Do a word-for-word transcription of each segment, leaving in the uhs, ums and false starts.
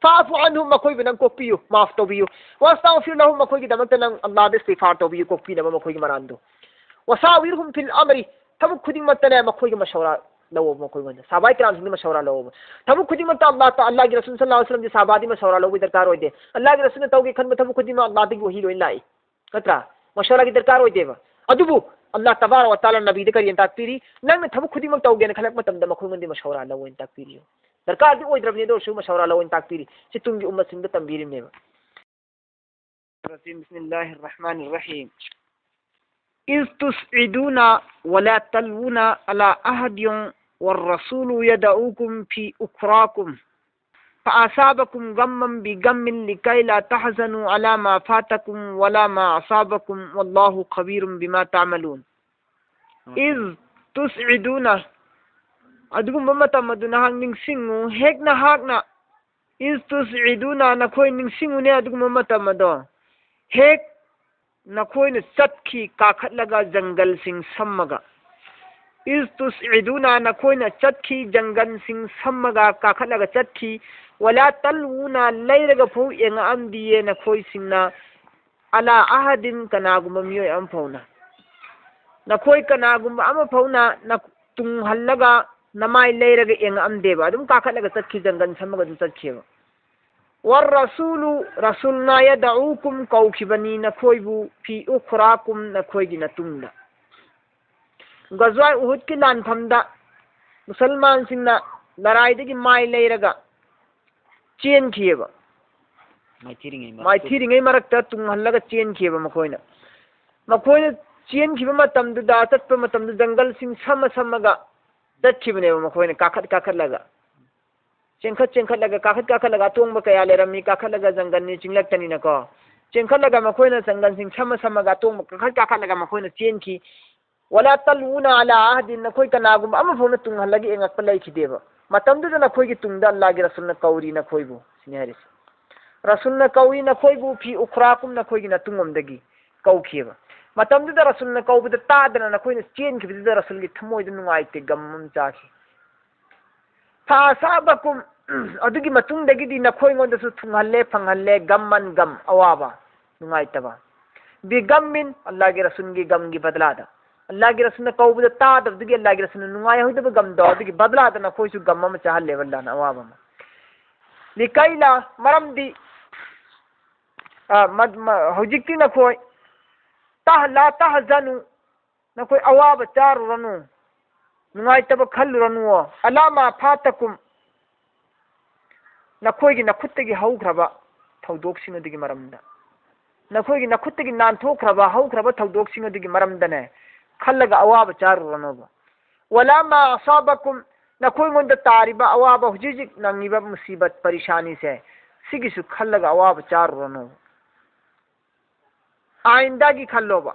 ꯐꯥꯐꯨ ꯑꯟꯍꯨꯝ, ꯃꯈꯣꯏꯕꯨ ꯅꯪ ꯀꯣꯛꯄꯤꯌꯨ, ꯃꯥꯐ ꯇꯧꯕꯤꯌꯨ꯫ ꯋꯥꯁꯇꯒꯐꯤꯔ ꯂꯍꯨꯝ, ꯃꯈꯣꯏꯒꯤꯗꯃꯛꯇ ꯅꯪ ꯑꯜꯂꯥꯗ ꯏꯁꯇꯤꯒꯐꯥꯔ ꯇꯧꯕꯤꯌꯨ, ꯀꯣꯛꯄꯤꯅꯕ ꯃꯈꯣꯏꯒꯤ ꯃꯔꯥꯟꯗꯨ꯫ ꯋꯁꯥꯋꯤꯔꯍꯨꯝ ꯐꯤꯜ ꯑꯃꯔꯤ, ꯊꯕꯛ ꯈꯨꯗꯤꯡꯃꯛꯇꯅꯦ ꯃꯈꯣꯏꯒꯤ ꯃꯁꯧꯔꯥ ꯂꯧꯑꯣꯕ, ꯃꯈꯣꯏꯉꯣꯟꯗ꯫ ꯁꯍꯥꯕꯥꯏ ꯀꯔꯥꯝꯁꯤꯡꯗꯤ ꯃꯁꯧꯔꯥ ꯂꯧꯑꯣꯕ꯫ ꯊꯕꯛ ꯈꯨꯗꯤꯡꯃꯛꯇ ꯑꯜꯂꯥꯍ ꯇ-, ꯑꯜꯂꯥꯍꯒꯤ ꯔꯁꯨꯜ ꯁꯜꯂꯜꯂꯥꯍꯨ ꯑꯂꯩꯍꯤ ꯋꯁꯜꯂꯝꯗꯤ ꯁꯍꯥꯕꯥꯗꯤ ꯃꯁꯧꯔꯥ ꯂꯧꯕꯒꯤ ꯗꯔꯀꯥꯔ ꯑꯣꯏꯗꯦ꯫ ꯑꯜꯂꯥꯍꯒꯤ ꯔꯁꯨꯜꯅ ꯇꯧꯒꯦ ꯈꯟꯕ ꯊꯕꯛ ꯈꯨꯗꯤꯡꯃꯛ ꯑꯜꯂꯥꯍꯗꯒꯤ ꯋꯥꯍꯤ ꯂꯣꯏ ꯂꯥꯛꯏ꯫ ꯅꯠꯇ꯭ꯔꯥ? ꯃꯁꯧꯔꯥꯒꯤ ꯗꯔꯀꯥꯔ ꯑꯣꯏꯗꯦꯕ꯫ ꯑꯗꯨꯕꯨ ꯑꯜꯂꯥꯍ ꯇꯕꯥꯔꯛ ꯋ ꯇꯥꯂꯥ ꯅꯕꯤꯗ ꯀꯔꯤꯅ ꯇꯥꯛꯄꯤꯔꯤ? ꯅꯪꯅ ꯊꯕꯛ ꯈꯨꯗꯤꯡꯃꯛ ꯇꯧꯒꯦꯅ ꯈꯜꯂꯛꯄ ꯃꯇꯝꯗ ꯃꯈꯣꯏꯉꯣꯟꯗ ꯃꯁꯧꯔꯥ ꯂꯧꯑꯣꯅ ꯇꯥꯛꯄꯤꯔꯤ꯫ ꯗꯔꯀꯥꯔꯗꯤ ꯑꯣꯏꯗ꯭ꯔꯕꯅꯤ, ꯑꯗꯨ ꯑꯣꯏꯔꯁꯨ ꯃꯁꯧꯔꯥ ꯂꯧꯑꯣꯅ ꯇꯥꯛꯄꯤꯔꯤ꯫ ꯁꯤ ꯇꯨꯡꯒꯤ ꯎꯝꯃꯠꯁꯤꯡꯗ ꯇꯝꯕꯤꯔꯤꯕꯅꯦꯕ꯫ بسم الله الرحمن الرحيم. إذ تسعدون ولا تلوون على أحد والرسول يدعوكم في أخراكم فأصابكم غما بغم لكي لا تحزنوا على ما فاتكم ولا ما أصابكم والله خبير بما تعملون. إذ تسعدون. ꯑꯗꯨꯒꯨꯝꯕ ꯃꯇꯝ ꯑꯗꯨ ꯅꯍꯥꯛ ꯅꯤꯡꯁꯤꯡꯉꯨ, ꯍꯦꯛ ꯅꯍꯥꯛꯅ, إذ تسعدون, ꯅꯈꯣꯏ ꯅꯤꯡꯁꯤꯡꯉꯨꯅꯦ ꯑꯗꯨꯒꯨꯝꯕ ꯃꯇꯝ ꯑꯗꯣ, ꯍꯦꯛ ꯅꯈꯣꯏꯅ ꯆꯠꯈꯤ ꯀꯥꯈꯠꯂꯒ ꯖꯪꯒꯜꯁꯤꯡ ꯁꯝꯃꯒ꯫ إذ تسعدون, ꯅꯈꯣꯏꯅ ꯆꯠꯈꯤ, ꯖꯪꯒꯜꯁꯤꯡ ꯁꯝꯃꯒ ꯀꯥꯈꯠꯂꯒ ꯆꯠꯈꯤ꯫ ولا تلوون, ꯂꯩꯔꯒ ꯐꯥꯎ ꯌꯦꯡꯉꯛꯑꯝꯗꯤꯌꯦ ꯅꯈꯣꯏꯁꯤꯡꯅ, على أحد, ꯀꯅꯥꯒꯨꯝꯕ ꯃꯤꯑꯣꯏ ꯑꯃ ꯐꯥꯎꯅ꯫ ꯅꯈꯣꯏ ꯀꯅꯥꯒꯨꯝꯕ ꯑꯃ ꯐꯥꯎꯅ ꯅ-, ꯇꯨꯡ ꯍꯜꯂꯒ ꯅꯃꯥꯏ ꯂꯩꯔꯒ ꯌꯦꯡꯉꯛꯑꯝꯗꯦꯕ, ꯑꯗꯨꯝ ꯀꯥꯈꯠꯂꯒ ꯆꯠꯈꯤ, ꯖꯪꯒꯜ ꯁꯝꯃꯒ ꯑꯗꯨꯝ ꯆꯠꯈꯤꯕ꯫ والرسول, ꯔꯁꯨꯜꯅ, يدعوكم, ꯀꯧꯈꯤꯕꯅꯤ ꯅꯈꯣꯏꯕꯨ, في أخراكم, ꯅꯈꯣꯏꯒꯤ ꯅꯇꯨꯡꯗ꯫ ꯒꯖꯋꯥ ꯎꯍꯨꯗꯀꯤ ꯂꯥꯟꯐꯝꯗ ꯃꯨꯁꯜꯃꯥꯟꯁꯤꯡꯅ ꯂꯔꯥꯏꯗꯒꯤ ꯃꯥꯏ ꯂꯩꯔꯒ ꯆꯦꯟꯈꯤꯑꯕ꯫ ꯃꯥꯏꯊꯤꯔꯤꯉꯩ ꯃꯔꯛꯇ꯫ ꯃꯥꯏꯊꯤꯔꯤꯉꯩ ꯃꯔꯛꯇ ꯇꯨꯡꯍꯜꯂꯒ ꯆꯦꯟꯈꯤꯑꯕ ꯃꯈꯣꯏꯅ꯫ ꯃꯈꯣꯏꯅ ꯆꯦꯟꯈꯤꯕ ꯃꯇꯝꯗꯨꯗ, ꯆꯠꯄ ꯃꯇꯝꯗ ꯖꯪꯒꯜꯁꯤꯡ ꯁꯝꯃ ꯁꯝꯃꯒ ꯆꯠꯈꯤꯕꯅꯦꯕ ꯃꯈꯣꯏꯅ, ꯀꯥꯈꯠ ꯀꯥꯈꯠꯂꯒ꯫ ꯆꯦꯟꯈꯠ ꯆꯦꯟꯈꯠꯂꯒ, ꯀꯥꯈꯠ ꯀꯥꯈꯠꯂꯒ, ꯑꯇꯣꯡꯕ ꯀꯌꯥ ꯂꯩꯔꯝꯃꯤ, ꯀꯥꯈꯠꯂꯒ ꯖꯪꯒꯜꯅꯤ, ꯆꯤꯡꯂꯛꯇꯅꯤꯅꯀꯣ꯫ ꯆꯦꯟꯈꯠꯂꯒ ꯃꯈꯣꯏꯅ ꯖꯪꯒꯜꯁꯤꯡ ꯁꯝꯃ ꯁꯝꯃꯒ, ꯑꯇꯣꯡꯕ ꯀꯥꯈꯠ ꯀꯥꯈꯠꯂꯒ ꯃꯈꯣꯏꯅ ꯆꯦꯟꯈꯤ꯫ ولا تلوون على أحد, ꯅꯈꯣꯏ ꯀꯅꯥꯒꯨꯝꯕ ꯑꯃ ꯐꯥꯎꯅ ꯇꯨꯡꯍꯜꯂꯒ ꯌꯦꯡꯉꯛꯄ ꯂꯩꯈꯤꯗꯦꯕ꯫ ꯃꯇꯝꯗꯨꯗ ꯅꯈꯣꯏꯒꯤ ꯇꯨꯡꯗ ꯑꯜꯂꯥꯍꯒꯤ ꯔꯁꯨꯜꯅ ꯀꯧꯔꯤ ꯅꯈꯣꯏꯕꯨ, ꯁꯤꯅꯤ ꯍꯥꯏꯔꯤꯁꯦ꯫ ꯔꯁꯨꯜꯅ ꯀꯧꯏ ꯅꯈꯣꯏꯕꯨ, في أخراكم, ꯅꯈꯣꯏꯒꯤ ꯅꯇꯨꯡꯂꯣꯝꯗꯒꯤ ꯀꯧꯈꯤꯑꯕ꯫ ꯃꯇꯝꯗꯨꯗ ꯔꯁꯨꯜꯅ ꯀꯧꯕꯗ ꯇꯥꯗꯅ ꯅꯈꯣꯏꯅ ꯆꯦꯟꯈꯤꯕꯗꯨꯗ ꯔꯁꯨꯜꯒꯤ ꯊꯃꯣꯏꯗ ꯅꯨꯡꯉꯥꯏꯇꯦ, ꯒꯝ ꯑꯃ ꯆꯥꯈꯤ꯫ فأصابكم, ꯑꯗꯨꯒꯤ ꯃꯇꯨꯡꯗꯒꯤꯗꯤ ꯅꯈꯣꯏꯉꯣꯟꯗꯁꯨ ꯊꯨꯡꯍꯜꯂꯦ, ꯐꯪꯍꯜꯂꯦ, ꯒꯝꯃꯟ ꯒꯝ, ꯑꯋꯥꯕ, ꯅꯨꯡꯉꯥꯏꯇꯕ꯫ ꯕꯤꯒꯝꯃꯤꯟ, ꯑꯜꯂꯥꯍꯒꯤ ꯔꯁꯨꯜꯒꯤ ꯒꯝꯒꯤ ꯕꯗꯂꯥꯗ꯫ ꯑꯜꯂꯥꯍꯒꯤ ꯔꯁꯨꯜꯅ ꯀꯧꯕꯗ ꯇꯥꯗꯕꯗꯨꯒꯤ ꯑꯜꯂꯥꯍꯒꯤ ꯔꯁꯨꯜꯅ ꯅꯨꯡꯉꯥꯏꯍꯧꯗꯕ ꯒꯝꯗꯣ, ꯑꯗꯨꯒꯤ ꯕꯗꯂꯥꯗ ꯅꯈꯣꯏꯁꯨ ꯒꯝ ꯑꯃ ꯆꯥꯍꯜꯂꯦꯕ ꯑꯜꯂꯥꯍꯅ, ꯑꯋꯥꯕ ꯑꯃ꯫ ꯂꯤꯀꯩꯂꯥ, ꯃꯔꯝꯗꯤ, ꯑ, ꯃ-, ꯃ-, ꯍꯧꯖꯤꯛꯇꯤ ꯅꯈꯣꯏ ꯇꯍ-, ꯂꯥ ꯇꯍꯖꯅꯨ, ꯅꯈꯣꯏ ꯑꯋꯥꯕ ꯆꯥꯔꯨꯔꯅꯨ, ꯅꯨꯡꯉꯥꯏꯇꯕ ꯈꯜꯂꯨꯔꯅꯨ꯫ ꯑꯂꯥ ꯃꯥ ꯐꯥꯇꯀꯨꯝ, ꯅꯈꯣꯏꯒꯤ ꯅꯈꯨꯠꯇꯒꯤ ꯍꯧꯈ꯭ꯔꯕ ꯊꯧꯗꯣꯛꯁꯤꯡ ꯑꯗꯨꯒꯤ ꯃꯔꯝꯗ, ꯅꯈꯣꯏꯒꯤ ꯅꯈꯨꯠꯇꯒꯤ ꯅꯥꯟꯊꯣꯛꯈ꯭ꯔꯕ, ꯍꯧꯈ꯭ꯔꯕ ꯊꯧꯗꯣꯛꯁꯤꯡ ꯑꯗꯨꯒꯤ ꯃꯔꯝꯗꯅꯦ, ꯈꯜꯂꯒ ꯑꯋꯥꯕ ꯆꯥꯔꯨꯔꯅꯣꯕ꯫ ꯋꯂꯥ ꯃꯥ ꯑꯁꯥꯕꯀꯨꯝ, ꯅꯈꯣꯏꯉꯣꯟꯗ ꯇꯥꯔꯤꯕ ꯑꯋꯥꯕ, ꯍꯧꯖꯤꯛ ꯍꯧꯖꯤꯛ ꯅꯪꯉꯤꯕ ꯃꯨꯁꯤꯕꯠ, ꯄꯔꯤꯁꯥꯅꯤꯁꯦ, ꯁꯤꯒꯤꯁꯨ ꯈꯜꯂꯒ ꯑꯋꯥꯕ ꯆꯥꯔꯨꯔꯅꯣꯕ꯫ ꯑꯥꯏꯟꯗꯒꯤ ꯈꯜꯂꯣꯕ꯫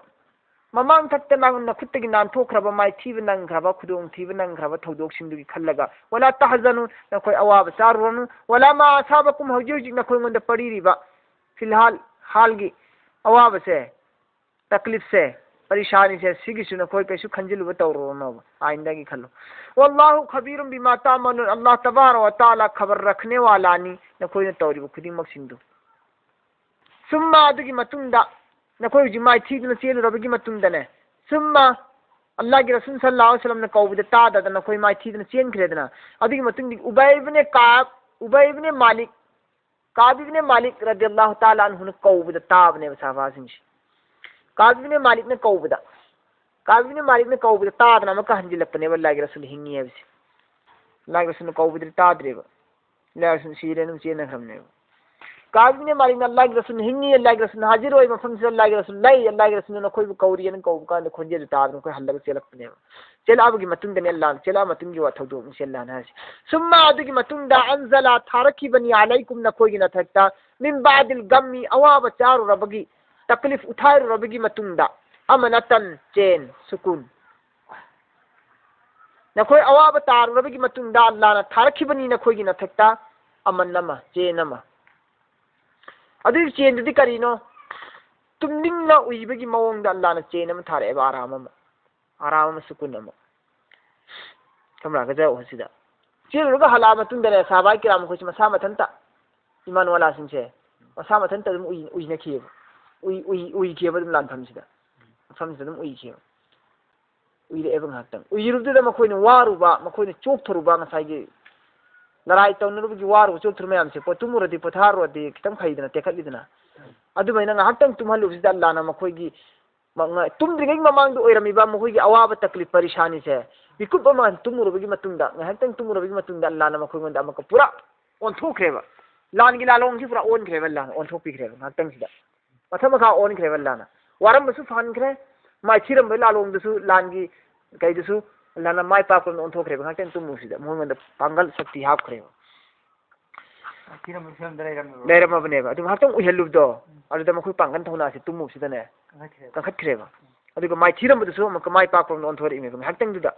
ꯃꯃꯥꯡ ꯊꯛꯇ ꯅꯪ ꯅꯈꯨꯠꯇꯒꯤ ꯅꯥꯟꯊꯣꯛꯈ꯭ꯔꯕ, ꯃꯥꯏꯊꯤꯕ ꯅꯪꯈ꯭ꯔꯕ, ꯈꯨꯗꯣꯡꯊꯤꯕ ꯅꯪꯈ꯭ꯔꯕ ꯊꯧꯗꯣꯛꯁꯤꯡꯗꯨꯒꯤ ꯈꯜꯂꯒ, ꯋꯂꯥ ꯇꯍꯖꯅꯨ, ꯅꯈꯣꯏ ꯑꯋꯥꯕ ꯆꯥꯔꯨꯔꯅꯨ꯫ ꯋꯂꯥ ꯃꯥ ꯑꯁꯥꯕꯀꯨꯝ, ꯍꯧꯖꯤꯛ ꯍꯧꯖꯤꯛ ꯅꯈꯣꯏꯉꯣꯟꯗ ꯄꯔꯤꯔꯤꯕ, ꯐꯤꯜꯍꯥꯜ, ꯍꯥꯜꯒꯤ ꯑꯋꯥꯕꯁꯦ, ꯇꯛꯂꯤꯐꯁꯦ, ꯄꯔꯤꯁꯥꯅꯤꯁꯦ, ꯁꯤꯒꯤꯁꯨ ꯅꯈꯣꯏ ꯀꯩꯁꯨ ꯈꯟꯖꯤꯜꯂꯨꯕ ꯇꯧꯔꯨꯔꯅꯣꯕ, ꯑꯥꯏꯟꯗꯒꯤ ꯈꯜꯂꯣ꯫ ꯋꯜꯂꯥꯍꯨ ꯈꯕꯤꯔꯨꯝ ꯕꯤꯃꯥ ꯇꯥꯃꯂꯨꯟ, ꯑꯜꯂꯥꯍ ꯇꯕꯥꯔꯛ ꯋ ꯇꯥꯂꯥ ꯈꯕꯔ ꯔꯈꯅꯦ ꯋꯥꯂꯥꯅꯤ, ꯅꯈꯣꯏꯅ ꯇꯧꯔꯤꯕ ꯈꯨꯗꯤꯡꯃꯛꯁꯤꯡꯗꯨ꯫ ꯁꯨꯝꯃ, ꯑꯗꯨꯒꯤ ꯃꯇꯨꯡꯗ, ꯅꯈꯣꯏ ꯍꯧꯖꯤꯛ ꯃꯥꯏꯊꯤꯗꯨꯅ ꯆꯦꯜꯂꯨꯔꯕꯒꯤ ꯃꯇꯨꯡꯗꯅꯦ, ꯁꯨꯝꯃ, ꯑꯜꯂꯥꯍꯒꯤ ꯔꯁꯨꯜ ꯁꯜꯂꯜꯂꯥꯍꯨ ꯑꯂꯩꯍꯤ ꯋꯁꯜꯂꯝꯅ ꯀꯧꯕꯗ ꯇꯥꯗꯗꯅ ꯅꯈꯣꯏ ꯃꯥꯏꯊꯤꯗꯨꯅ ꯆꯦꯟꯈ꯭ꯔꯦꯗꯅ꯫ ꯑꯗꯨꯒꯤ ꯃꯇꯨꯡꯗ ꯎꯕꯩ ꯏꯕꯅꯦ ꯀꯥꯕ, ꯎꯕꯩ ꯏꯕꯅꯦ ꯃꯥꯂꯤꯛ, ꯀꯥꯕ ꯏꯕꯅꯦ ꯃꯥꯂꯤꯛ ꯔꯗꯤꯌꯜꯂꯥꯍꯨ ꯇꯥꯂꯥ ꯑꯟꯍꯨꯅ ꯀꯧꯕꯗ ꯇꯥꯕꯅꯦꯕ ꯁꯍꯥꯕꯥꯁꯤꯡꯁꯦ꯫ ꯀꯥꯕ ꯏꯕꯅꯦ ꯃꯥꯂꯤꯛꯅ ꯀꯧꯕꯗ, ꯀꯥꯕ ꯏꯕꯅꯦ ꯃꯥꯂꯤꯛꯅ ꯀꯧꯕꯗ ꯇꯥꯗꯅ ꯑꯃꯨꯛꯀ ꯍꯟꯖꯤꯜꯂꯛꯄꯅꯦꯕ ꯑꯜꯂꯥꯍꯒꯤ ꯔꯁꯨꯜ ꯍꯤꯡꯉꯤ ꯍꯥꯏꯕꯁꯦ꯫ ꯑꯜꯂꯥꯍꯒꯤ ꯔꯁꯨꯜꯅ ꯀꯧꯕꯗꯨꯗꯤ ꯇꯥꯗ꯭ꯔꯦꯕ꯫ ꯑꯜꯂꯥꯍꯒꯤ ꯔꯁꯨꯜ ꯁꯤꯔꯦ, ꯑꯗꯨꯝ ꯆꯦꯟꯅꯈ꯭ꯔꯕꯅꯦꯕ꯫ ꯀꯥꯕ ꯏꯕꯅꯦ ꯃꯥꯂꯤꯛꯅ ꯑꯜꯂꯥꯍꯒꯤ ꯔꯁꯨꯜ ꯍꯤꯡꯉꯤ, ꯑꯜꯂꯥꯍꯒꯤ ꯔꯁꯨꯜ ꯍꯥꯖꯤꯔ ꯑꯣꯏ ꯃꯐꯝꯁꯤꯗ ꯑꯜꯂꯥꯍꯒꯤ ꯔꯁꯨꯜ ꯂꯩ, ꯑꯜꯂꯥꯍꯒꯤ ꯔꯁꯨꯜꯅ ꯅꯈꯣꯏꯕꯨ ꯀꯧꯔꯤꯑꯅ ꯀꯧꯕ ꯀꯥꯟꯗ ꯈꯣꯟꯖꯦꯜꯗꯨ ꯇꯥꯗꯅ ꯑꯩꯈꯣꯏ ꯍꯜꯂꯒ ꯆꯦꯜꯂꯛꯄꯅꯦꯕ꯫ ꯆꯦꯜꯂꯛꯑꯕꯒꯤ ꯃꯇꯨꯡꯗꯅꯦ ꯑꯜꯂꯥꯍꯅ, ꯆꯦꯜꯂꯛꯑ ꯃꯇꯨꯡꯒꯤ ꯋꯥ ꯊꯧꯗꯣꯛꯅꯤ ꯁꯤ ꯑꯜꯂꯥꯍꯅ ꯍꯥꯏꯔꯤꯁꯦ꯫ ꯁꯨꯝꯃ, ꯑꯗꯨꯒꯤ ꯃꯇꯨꯡꯗ ꯑꯟꯖꯂꯥ ꯊꯥꯔꯛꯈꯤꯕꯅꯤ ꯑꯂꯩꯀꯨꯝ ꯅꯈꯣꯏꯒꯤ ꯅꯊꯛꯇ ꯃꯤꯟ ꯕꯥꯗꯤꯜ ꯒꯝꯃꯤ ꯑꯋꯥꯕ ꯆꯥꯔꯨꯔꯕꯒꯤ, ꯇꯛꯂꯤꯐ ꯎꯊꯥꯏꯔꯨꯔꯕꯒꯤ ꯃꯇꯨꯡꯗ ꯑꯃꯅꯇꯟ ꯆꯦꯟ ꯁꯨꯀꯨꯟ꯫ ꯅꯈꯣꯏ ꯑꯋꯥꯕ ꯇꯥꯔꯨꯔꯕꯒꯤ ꯃꯇꯨꯡꯗ ꯑꯜꯂꯥꯍꯅ ꯊꯥꯔꯛꯈꯤꯕꯅꯤ ꯅꯈꯣꯏꯒꯤ ꯅꯊꯛꯇ ꯑꯃꯟ ꯑꯃ, ꯆꯦꯟ ꯑꯃ꯫ ꯑꯗꯨꯒꯤ ꯆꯦꯟꯗꯨꯗꯤ ꯀꯔꯤꯅꯣ? ꯇꯨꯝꯅꯤꯡꯅ ꯎꯏꯕꯒꯤ ꯃꯑꯣꯡꯗ ꯑꯜꯂꯥꯍꯅ ꯆꯦꯟ ꯑꯃ ꯊꯥꯔꯛꯑꯦꯕ, ꯑꯔꯥꯝ ꯑꯃ, ꯑꯔꯥꯝ ꯑꯃ, ꯁꯨꯀꯨꯟ ꯑꯃ꯫ ꯈꯪꯕ꯭ꯔꯥ? ꯒꯖ ꯁꯤꯗ꯫ ꯆꯦꯜꯂꯨꯔꯒ ꯍꯜꯂꯛꯑ ꯃꯇꯨꯡꯗꯅꯦ, ꯁꯍꯥꯕꯥꯏ ꯀꯤꯔꯥꯝ ꯃꯈꯣꯏꯁꯦ ꯃꯁꯥ ꯃꯊꯟꯇ, ꯏꯃꯥꯟ ꯋꯥꯂꯥꯁꯤꯡꯁꯦ ꯃꯁꯥ ꯃꯊꯟꯇ ꯑꯗꯨꯝ ꯎꯏ-, ꯎꯏꯅꯈꯤꯑꯕ꯫ ꯎꯏ-, ꯎꯏ-, ꯎꯏꯈꯤꯑꯕ ꯑꯗꯨꯝ ꯂꯥꯟꯐꯝꯁꯤꯗ꯫ ꯃꯐꯝꯁꯤꯗ ꯑꯗꯨꯝ ꯎꯏꯈꯤꯑꯕ꯫ ꯎꯏꯔꯛꯑꯦꯕ ꯉꯥꯏꯍꯥꯛꯇꯪ꯫ ꯎꯏꯔꯨꯕꯗꯨꯗ ꯃꯈꯣꯏꯅ ꯋꯥꯔꯨꯕ, ꯃꯈꯣꯏꯅ ꯆꯣꯛꯊꯔꯨꯕ, ꯉꯁꯥꯏꯒꯤ ꯂꯔꯥꯏ ꯇꯧꯅꯔꯨꯕꯒꯤ ꯋꯥꯔꯨꯕ ꯆꯣꯛꯊꯔꯨꯕ ꯃꯌꯥꯝꯁꯦ, ꯄꯣ-, ꯇꯨꯝꯃꯨꯔꯗꯤ, ꯄꯣꯊꯥꯔꯨꯔꯗꯤ ꯈꯤꯇꯪ ꯐꯩꯗꯅ, ꯇꯦꯛꯈꯠꯂꯤꯗꯅ꯫ ꯑꯗꯨꯃꯥꯏꯅ ꯉꯥꯏꯍꯥꯛꯇꯪ ꯇꯨꯝꯍꯜꯂꯨꯕꯁꯤꯗ ꯑꯜꯂꯥꯅ ꯃꯈꯣꯏꯒꯤ ꯃ-, ꯉ-, ꯇꯨꯝꯗ꯭ꯔꯤꯉꯩ ꯃꯃꯥꯡꯗ ꯑꯣꯏꯔꯝꯃꯤꯕ ꯃꯈꯣꯏꯒꯤ ꯑꯋꯥꯕ ꯇꯀꯂꯤꯐ ꯄꯔꯤꯁꯥꯅꯤꯁꯦ, ꯃꯤꯀꯨꯞ ꯑꯃ ꯇꯨꯝꯃꯨꯔꯕꯒꯤ ꯃꯇꯨꯡꯗ, ꯉꯥꯏꯍꯥꯛꯇꯪ ꯇꯨꯝꯃꯨꯔꯕꯒꯤ ꯃꯇꯨꯡꯗ ꯑꯜꯂꯥꯅ ꯃꯈꯣꯏꯉꯣꯟꯗ ꯑꯃꯨꯛꯀ ꯄꯨꯔꯥ ꯑꯣꯟꯊꯣꯛꯈ꯭ꯔꯦꯕ꯫ ꯂꯥꯟꯒꯤ ꯂꯥꯂꯣꯡꯁꯤ ꯄꯨꯔꯥ ꯑꯣꯟꯈ꯭ꯔꯦꯕ, ꯑꯜꯂꯥꯅ ꯑꯣꯟꯊꯣꯛꯄꯤꯈ꯭ꯔꯦꯕ ꯉꯥꯏꯍꯥꯛꯇꯪꯁꯤꯗ꯫ ꯃꯊꯛ ꯃꯈꯥ ꯑꯣꯟꯈ꯭ꯔꯦꯕ ꯑꯜꯂꯥꯅ꯫ ꯋꯥꯔꯝꯕꯁꯨ ꯐꯍꯟꯈ꯭ꯔꯦ, ꯃꯥꯏꯊꯤꯔꯝꯕꯒꯤ ꯂꯥꯂꯣꯡꯗꯨꯁꯨ, ꯂꯥꯟꯒꯤ ꯀꯩꯗꯨꯁꯨ ꯑꯜꯂꯥꯅ ꯃꯥꯏ ꯄꯥꯛꯄ ꯔꯣꯝꯗ ꯑꯣꯟꯊꯣꯛꯈ꯭ꯔꯦꯕ꯫ ꯉꯥꯏꯍꯥꯛꯇꯪ ꯇꯨꯝꯃꯨꯕꯁꯤꯗ ꯃꯉꯣꯟꯗ ꯄꯥꯡꯒꯜ ꯁꯛꯇꯤ ꯍꯥꯞꯈ꯭ꯔꯦꯕ꯫ ꯊꯤꯔꯝꯕ ꯐꯤꯕꯝꯗ ꯂꯩꯔꯝꯃꯦꯕ꯫ ꯂꯩꯔꯝꯃꯕꯅꯦꯕ꯫ ꯑꯗꯨ ꯉꯥꯏꯍꯥꯛꯇꯪ ꯎꯏꯍꯜꯂꯨꯕꯗꯣ, ꯑꯗꯨꯗ ꯃꯈꯣꯏ ꯄꯥꯡꯒꯜ ꯊꯧꯅꯥꯁꯦ ꯇꯨꯝꯃꯨꯕꯁꯤꯗꯅꯦ ꯀꯟꯈꯠꯈ꯭ꯔꯦꯕ꯫ ꯀꯟꯈꯠꯈ꯭ꯔꯦꯕ꯫ ꯑꯗꯨꯒ ꯃꯥꯏꯊꯤꯔꯝꯕꯗꯨꯁꯨ ꯑꯃꯨꯛꯀ ꯃꯥꯏ ꯄꯥꯛꯄ ꯔꯣꯝꯗ ꯑꯣꯟꯊꯣꯔꯛꯏꯅꯦꯕ ꯉꯥꯏꯍꯥꯛꯇꯪꯗꯨꯗ꯫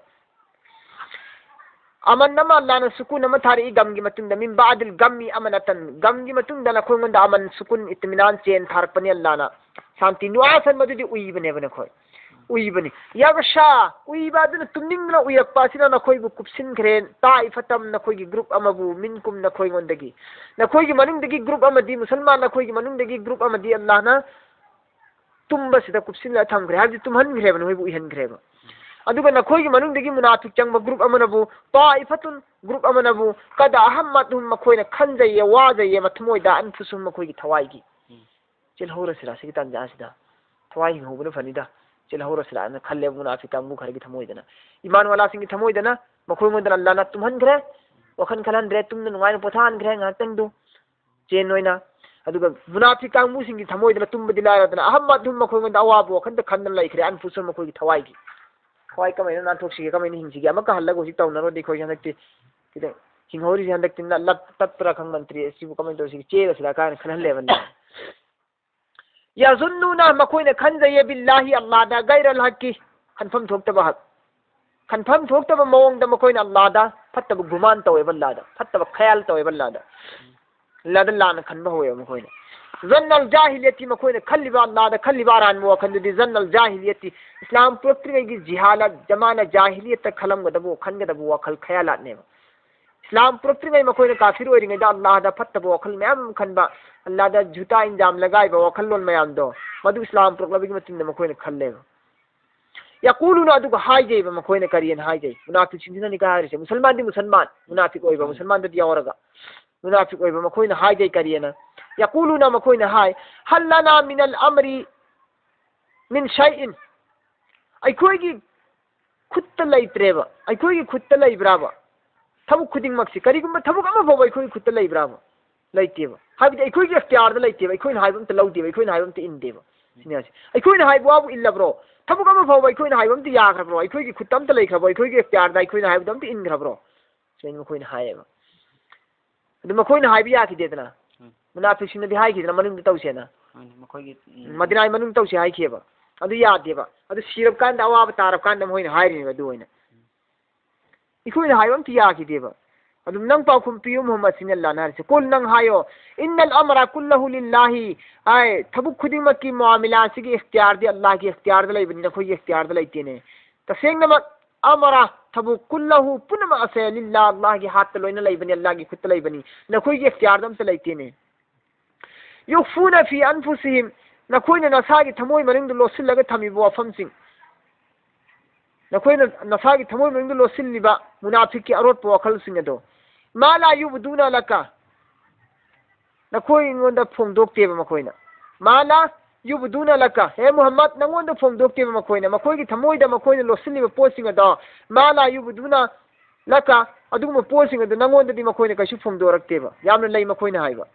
ꯑꯃꯟ ꯑꯃ ꯑꯜꯂꯥꯅ ꯁꯨꯀꯨꯟ ꯑꯃ ꯊꯥꯔꯛꯏ ꯒꯝꯒꯤ ꯃꯇꯨꯡꯗ, ꯃꯤꯟ ꯕꯥꯗꯤꯜ ꯒꯝꯃꯤ ꯑꯃꯅ ꯇꯟ, ꯒꯝꯒꯤ ꯃꯇꯨꯡꯗ ꯅꯈꯣꯏꯉꯣꯟꯗ ꯑꯃꯟ ꯁꯨꯀꯨꯟ ꯏꯇꯃꯤꯅꯥꯟ ꯆꯦꯟ ꯊꯥꯔꯛꯄꯅꯤ ꯑꯜꯂꯥꯅ꯫ ꯁꯥꯟꯇꯤ ꯅꯨꯑꯥꯁꯟ ꯃꯗꯨꯗꯤ ꯎꯏꯕꯅꯦꯕ ꯅꯈꯣꯏ꯫ ꯎꯏꯕꯅꯤ꯫ ꯌꯥꯒꯁꯥ, ꯎꯏꯕ ꯑꯗꯨꯅ ꯇꯨꯝꯅꯤꯡꯗꯨꯅ ꯎꯏꯔꯛꯄ ꯑꯁꯤꯅ ꯅꯈꯣꯏꯕꯨ ꯀꯨꯞꯁꯤꯟꯈ꯭ꯔꯦ꯫ ꯇꯥꯏꯐꯇꯝ ꯅꯈꯣꯏꯒꯤ ꯒ꯭ꯔꯨꯞ ꯑꯃꯕꯨ ꯃꯤꯟ ꯀꯨꯝ ꯅꯈꯣꯏꯉꯣꯟꯗꯒꯤ꯫ ꯅꯈꯣꯏꯒꯤ ꯃꯅꯨꯡꯗꯒꯤ ꯒ꯭ꯔꯨꯞ ꯑꯃꯗꯤ ꯃꯨꯁꯜꯃꯥꯟ, ꯅꯈꯣꯏꯒꯤ ꯃꯅꯨꯡꯗꯒꯤ ꯒ꯭ꯔꯨꯞ ꯑꯃꯗꯤ ꯑꯜꯂꯥꯍꯅ ꯇꯨꯝꯕꯁꯤꯗ ꯀꯨꯞꯁꯤꯜꯂ ꯊꯝꯈ꯭ꯔꯦ, ꯍꯥꯏꯕꯗꯤ ꯇꯨꯝꯍꯟꯈ꯭ꯔꯦꯕ, ꯅꯈꯣꯏꯕꯨ ꯎꯏꯍꯟꯈ꯭ꯔꯦꯕ꯫ ꯑꯗꯨꯒ ꯅꯈꯣꯏꯒꯤ ꯃꯅꯨꯡꯗꯒꯤ ꯃꯨꯅꯥꯐꯤꯛ ꯆꯪꯕ ꯒ꯭ꯔꯨꯞ ꯑꯃꯅꯕꯨ, ꯇꯥꯏꯐꯇꯨꯟ ꯒ꯭ꯔꯨꯞ ꯑꯃꯅꯕꯨ, ꯀꯗ ꯑꯍꯝꯃꯠꯍꯨꯝ ꯃꯈꯣꯏꯅ ꯈꯟꯖꯩꯌꯦ, ꯋꯥꯖꯩꯌꯦ, ꯃꯊꯃꯣꯏꯗ ꯑꯟꯐꯨꯁꯨꯝ ꯃꯈꯣꯏꯒꯤ ꯊꯋꯥꯏꯒꯤ꯫ ꯎꯝ꯫ ꯆꯦꯜꯍꯧꯔꯁꯤꯔꯥ ꯁꯤꯒꯤ ꯇꯥꯟꯖꯥꯁꯤꯗ? ꯊꯋꯥꯏ ꯍꯤꯡꯍꯧꯕꯅ ꯐꯅꯤꯗ, ꯆꯦꯜꯍꯧꯔꯁꯤꯔꯥꯅ ꯈꯜꯂꯦꯕ ꯃꯨꯅꯥꯐꯤꯛ ꯀꯥꯡꯕꯨ ꯈꯔꯒꯤ ꯊꯃꯣꯏꯗꯅ꯫ ꯏꯃꯥꯟ ꯋꯥꯂꯥꯁꯤꯡꯒꯤ ꯊꯃꯣꯏꯗꯅ ꯃꯈꯣꯏꯉꯣꯟꯗ ꯑꯜꯂꯥꯅ ꯇꯨꯝꯍꯟꯈ꯭ꯔꯦ, ꯋꯥꯈꯜ ꯈꯜꯍꯟꯗ꯭ꯔꯦ, ꯇꯨꯝꯅ ꯅꯨꯡꯉꯥꯏꯅ ꯄꯣꯊꯥꯍꯟꯈ꯭ꯔꯦ ꯉꯥꯏꯍꯥꯛꯇꯪꯗꯨ꯫ ꯆꯦꯟ ꯑꯣꯏꯅ꯫ ꯑꯗꯨꯒ ꯃꯨꯅꯥꯐꯤꯛ ꯀꯥꯡꯕꯨꯁꯤꯡꯒꯤ ꯊꯃꯣꯏꯗꯅ ꯇꯨꯝꯕꯗꯤ ꯂꯥꯏꯔꯗꯅ, ꯑꯍꯝꯃꯠꯍꯨꯝ ꯃꯈꯣꯏꯉꯣꯟꯗ ꯑꯋꯥꯕ ꯋꯥꯈꯟꯗ ꯈꯟꯗꯅ ꯂꯩꯈ꯭ꯔꯦ, ꯑꯟꯐꯨꯁꯨꯝ ꯃꯈꯣꯏꯒꯤ ꯊꯋꯥꯏꯒꯤ꯫ ꯊꯋꯥꯏ ꯀꯃꯥꯏꯅ ꯅꯥꯟꯊꯣꯛꯁꯤꯒꯦ, ꯀꯃꯥꯏꯅ ꯍꯤꯡꯁꯤꯒꯦ, ꯑꯃꯨꯛꯀ ꯍꯜꯂꯒ ꯍꯧꯖꯤꯛ ꯇꯧꯅꯔꯨꯔꯗꯤ ꯑꯩꯈꯣꯏꯁꯦ ꯍꯟꯗꯛꯇꯤ ꯈꯤꯇꯪ ꯍꯤꯡꯍꯧꯔꯤꯁꯦ ꯍꯟꯗꯛꯇꯤ ꯅ-, ꯂꯠ-, ꯇꯠꯄ꯭ꯔꯥ ꯈꯪꯕ ꯅꯠꯇ꯭ꯔꯤ, ꯑꯁꯤꯕꯨ ꯀꯃꯥꯏꯅ ꯇꯧꯁꯤꯒꯦ, ꯆꯦꯜꯂꯁꯤꯔꯥ ꯀꯥꯏꯅ ꯈꯜꯍꯜꯂꯦꯕ꯫ ꯌꯥꯖꯨꯟꯅꯨꯅ ꯃꯈꯣꯏꯅ ꯈꯟꯖꯩꯌꯦ ꯕꯤꯜꯂꯥꯍꯤ ꯑꯜꯂꯥꯗ ꯒꯩꯔꯜ ꯍꯛꯀꯤ ꯈꯟꯐꯝ ꯊꯣꯛꯇꯕ ꯍꯛ-, ꯈꯟꯐꯝ ꯊꯣꯛꯇꯕ ꯃꯑꯣꯡꯗ ꯃꯈꯣꯏꯅ ꯑꯜꯂꯥꯗ ꯐꯠꯇꯕ ꯒꯨꯃꯥꯟ ꯇꯧꯋꯦꯕ, ꯑꯜꯂꯥꯗ ꯐꯠꯇꯕ ꯈꯌꯥꯜ ꯇꯧꯋꯦꯕ, ꯑꯜꯂꯥꯗ꯫ ꯑꯜꯂꯥꯗ ꯂꯥꯟꯅ ꯈꯟꯕ ꯍꯧꯋꯦꯕ ꯃꯈꯣꯏꯅ꯫ ꯖꯟꯅꯜ ꯖꯥꯍꯤꯂꯤꯌꯠꯇꯤ ꯃꯈꯣꯏꯅ ꯈꯜꯂꯤꯕ, ꯑꯜꯂꯥꯗ ꯈꯜꯂꯤꯕ ꯑꯔꯥꯟꯕ ꯋꯥꯈꯜꯗꯨꯗꯤ ꯖꯟꯅꯜ ꯖꯥꯍꯤꯂꯤꯌꯠꯇꯤ ꯏꯁꯂꯥꯝ ꯄꯨꯔꯛꯇ꯭ꯔꯤꯉꯩꯒꯤ ꯖꯤꯍꯥꯂꯥꯠ ꯖꯃꯥꯅ ꯖꯥꯍꯤꯂꯤꯌꯠꯇ ꯈꯜꯂꯝꯒꯗꯕ, ꯈꯟꯒꯗꯕ ꯋꯥꯈꯜ ꯈꯌꯥꯂꯥꯠꯅꯦꯕ꯫ ꯏꯁꯂꯥꯝ ꯄꯨꯔꯛꯇ꯭ꯔꯤꯉꯩ ꯃꯈꯣꯏꯅ ꯀꯥꯐꯤꯔ ꯑꯣꯏꯔꯤꯉꯩꯗ ꯑꯜꯂꯥꯍꯗ ꯐꯠꯇꯕ ꯋꯥꯈꯜ ꯃꯌꯥꯝ ꯑꯃ ꯈꯟꯕ, ꯑꯜꯂꯥꯍꯗ ꯖꯨꯇꯥ ꯏꯟꯖꯥꯝ ꯂꯒꯥꯏꯕ ꯋꯥꯈꯜꯂꯣꯟ ꯃꯌꯥꯝꯗꯣ, ꯃꯗꯨ ꯏꯁꯂꯥꯝ ꯄꯨꯔꯛꯂꯕꯒꯤ ꯃꯇꯨꯡꯗ ꯃꯈꯣꯏꯅ ꯈꯜꯂꯦꯕ꯫ ꯌꯥꯀꯨꯂꯨꯅ, ꯑꯗꯨꯒ ꯍꯥꯏꯖꯩꯕ ꯃꯈꯣꯏꯅ꯫ ꯀꯔꯤꯅ ꯍꯥꯏꯖꯩ? ꯃꯨꯅꯥꯐꯤꯛꯁꯤꯡꯁꯤꯅꯅꯤ ꯀꯥꯏ ꯍꯥꯏꯔꯤꯁꯦ꯫ ꯃꯨꯁꯜꯃꯥꯟꯗꯤ ꯃꯨꯁꯜꯃꯥꯟ, ꯃꯨꯅꯥꯐꯤꯛ ꯑꯣꯏꯕ, ꯃꯨꯁꯜꯃꯥꯟꯗꯗꯤ ꯌꯥꯎꯔꯒ ꯃꯨꯅꯥꯐꯤꯛ ꯑꯣꯏꯕ ꯃꯈꯣꯏꯅ ꯍꯥꯏꯖꯩ꯫ ꯀꯔꯤꯅ? ꯌꯥꯀꯨꯂꯨꯅ, ꯃꯈꯣꯏꯅ ꯍꯥꯏ, ꯍꯜ ꯂꯅꯥ ꯃꯤꯅꯜ ꯑꯃꯔꯤ ꯃꯤꯟ ꯁꯩꯏꯟ, ꯑꯩꯈꯣꯏꯒꯤ ꯈꯨꯠꯇ ꯂꯩꯇ꯭ꯔꯦꯕ꯫ ꯑꯩꯈꯣꯏꯒꯤ ꯈꯨꯠꯇ ꯂꯩꯕ꯭ꯔꯥꯕ? ꯊꯕꯛ ꯈꯨꯗꯤꯡꯃꯛꯁꯤ, ꯀꯔꯤꯒꯨꯝꯕ ꯊꯕꯛ ꯑꯃ ꯐꯥꯎꯕ ꯑꯩꯈꯣꯏꯒꯤ ꯈꯨꯠꯇ ꯂꯩꯕ꯭ꯔꯥꯕ? ꯂꯩꯇꯦꯕ꯫ ꯍꯥꯏꯕꯗꯤ ꯑꯩꯈꯣꯏꯒꯤ ꯑꯦꯈꯇꯤꯌꯥꯔꯗ ꯂꯩꯇꯦꯕ꯫ ꯑꯩꯈꯣꯏꯅ ꯍꯥꯏꯕ ꯑꯝꯇ ꯂꯧꯗꯦꯕ, ꯑꯩꯈꯣꯏꯅ ꯍꯥꯏꯕ ꯑꯝꯇ ꯏꯟꯗꯦꯕ꯫ ꯁꯤꯅꯤ ꯍꯥꯏꯁꯦ꯫ ꯑꯩꯈꯣꯏꯅ ꯍꯥꯏꯕ ꯋꯥꯕꯨ ꯏꯜꯂꯕ꯭ꯔꯣ? ꯊꯕꯛ ꯑꯃ ꯐꯥꯎꯕ ꯑꯩꯈꯣꯏꯅ ꯍꯥꯏꯕ ꯑꯝꯇ ꯌꯥꯈ꯭ꯔꯕ꯭ꯔꯣ? ꯑꯩꯈꯣꯏꯒꯤ ꯈꯨꯠꯇ ꯑꯝꯇ ꯂꯩꯈ꯭ꯔꯕ꯭ꯔꯣ? ꯑꯩꯈꯣꯏꯒꯤ ꯑꯦꯈꯇꯤꯌꯥꯔꯗ ꯑꯩꯈꯣꯏꯅ ꯍꯥꯏꯕꯗꯣ ꯑꯝꯇ ꯏꯟꯈ꯭ꯔꯕ꯭ꯔꯣ? ꯁꯨꯃꯥꯏꯅ ꯃꯈꯣꯏꯅ ꯍꯥꯏꯌꯦꯕ꯫ ꯑꯗꯨ ꯃꯈꯣꯏꯅ ꯍꯥꯏꯕ ꯌꯥꯈꯤꯗꯦꯗꯅ꯫ ꯎꯝ꯫ ꯃꯨꯅꯥꯐꯤꯛꯁꯤꯡꯅꯗꯤ ꯍꯥꯏꯈꯤꯗꯅ, ꯃꯅꯨꯡꯗ ꯇꯧꯁꯦꯅ꯫ ꯍꯣꯏꯅꯦ, ꯃꯈꯣꯏꯒꯤ, ꯎꯝ, ꯃꯗꯤꯅꯥꯒꯤ ꯃꯅꯨꯡꯗ ꯇꯧꯁꯦ ꯍꯥꯏꯈꯤꯑꯕ꯫ ꯑꯗꯨ ꯌꯥꯗꯦꯕ꯫ ꯑꯗꯨ ꯁꯤꯔꯕ ꯀꯥꯟꯗ, ꯑꯋꯥꯕ ꯇꯥꯔꯕ ꯀꯥꯟꯗ ꯃꯈꯣꯏꯅ ꯍꯥꯏꯔꯤꯅꯦꯕ꯫ ꯑꯗꯨ ꯑꯣꯏꯅ ꯑꯩꯈꯣꯏꯅ ꯍꯥꯏꯕ ꯑꯝꯇ ꯌꯥꯈꯤꯗꯦꯕ꯫ ꯑꯗꯨꯝ ꯅꯪ ꯄꯥꯎꯈꯨꯝ ꯄꯤꯌꯨ ꯃꯨꯍꯝꯃꯗ ꯁꯤꯅ ꯑꯜꯂꯥꯍꯅ ꯍꯥꯏꯔꯤꯁꯦ꯫ ꯀꯨꯜ, ꯅꯪ ꯍꯥꯏꯌꯣ, ꯏꯟꯅꯜ ꯑꯃꯔ ꯀꯨꯜꯂꯍꯨ ꯂꯤꯜꯂꯥꯍꯤ, ꯍꯥꯏ, ꯊꯕꯛ ꯈꯨꯗꯤꯡꯃꯛꯀꯤ ꯃꯨꯑꯥꯃꯤꯂꯥꯁꯤꯒꯤ ꯏꯈꯇꯤꯌꯥꯔꯗꯤ ꯑꯜꯂꯥꯍꯒꯤ ꯏꯈꯇꯤꯌꯥꯔꯗ ꯂꯩꯕꯅꯤ, ꯅꯈꯣꯏꯒꯤ ꯏꯈꯇꯤꯌꯥꯔꯗ ꯂꯩꯇꯦꯅꯦ꯫ ꯇꯁꯦꯡꯅꯃꯛ ꯑꯃꯔ, ꯊꯕꯛ, ꯀꯨꯜꯂꯍꯨ, ꯄꯨꯝꯅꯃꯛ ꯑꯁꯦ, ꯂꯤꯜꯂꯥ, ꯑꯜꯂꯥꯍꯒꯤ ꯍꯥꯠꯇ ꯂꯣꯏꯅ ꯂꯩꯕꯅꯤ, ꯑꯜꯂꯥꯍꯒꯤ ꯈꯨꯠꯇ ꯂꯩꯕꯅꯤ, ꯅꯈꯣꯏꯒꯤ ꯏꯈꯇꯤꯌꯥꯔꯗ ꯑꯝꯇ ꯂꯩꯇꯦꯅꯦ꯫ ꯌꯨꯈꯐꯨꯅ ꯐꯤ ꯑꯟꯐꯨꯁꯤꯍꯤꯝ, ꯅꯈꯣꯏꯅ ꯅꯁꯥꯒꯤ ꯊꯃꯣꯏ ꯃꯅꯨꯡꯗ ꯂꯣꯠꯁꯤꯜꯂꯒ ꯊꯝꯃꯤꯕ ꯋꯥꯐꯝꯁꯤꯡ, ꯅꯈꯣꯏꯅ ꯅꯁꯥꯒꯤ ꯊꯃꯣꯏ ꯃꯅꯨꯡꯗ ꯂꯣꯠꯁꯤꯜꯂꯤꯕ ꯃꯨꯅꯥꯐꯤꯛꯀꯤ ꯑꯔꯣꯠꯄ ꯋꯥꯈꯜꯁꯤꯡ ꯑꯗꯣ, ꯃꯥ ꯂꯥ ꯌꯨꯕꯗꯨꯅ ꯂꯀ, ꯅꯈꯣꯏ ꯑꯩꯉꯣꯟꯗ ꯐꯣꯡꯗꯣꯛꯇꯦꯕ ꯃꯈꯣꯏꯅ꯫ ꯃꯥ ꯂꯥ ꯌꯨꯕꯗꯨꯅ ꯂꯀ, ꯍꯦ ꯃꯨꯍꯝꯃꯗ, ꯅꯪꯉꯣꯟꯗ ꯐꯣꯡꯗꯣꯛꯇꯦꯕ ꯃꯈꯣꯏꯅ꯫ ꯃꯈꯣꯏꯒꯤ ꯊꯃꯣꯏꯗ ꯃꯈꯣꯏꯅ ꯂꯣꯠꯁꯤꯜꯂꯤꯕ ꯄꯣꯠꯁꯤꯡ ꯑꯗꯣ, ꯃꯥ ꯂꯥ ꯌꯨꯕꯗꯨꯅ ꯂꯀ, ꯑꯗꯨꯒꯨꯝꯕ ꯄꯣꯠꯁꯤꯡ ꯑꯗꯨ ꯅꯪꯉꯣꯟꯗꯗꯤ ꯃꯈꯣꯏꯅ ꯀꯩꯁꯨ ꯐꯣꯡꯗꯣꯔꯛꯇꯦꯕ꯫ ꯌꯥꯝꯅ ꯂꯩ ꯃꯈꯣꯏꯅ ꯍꯥꯏꯕ꯫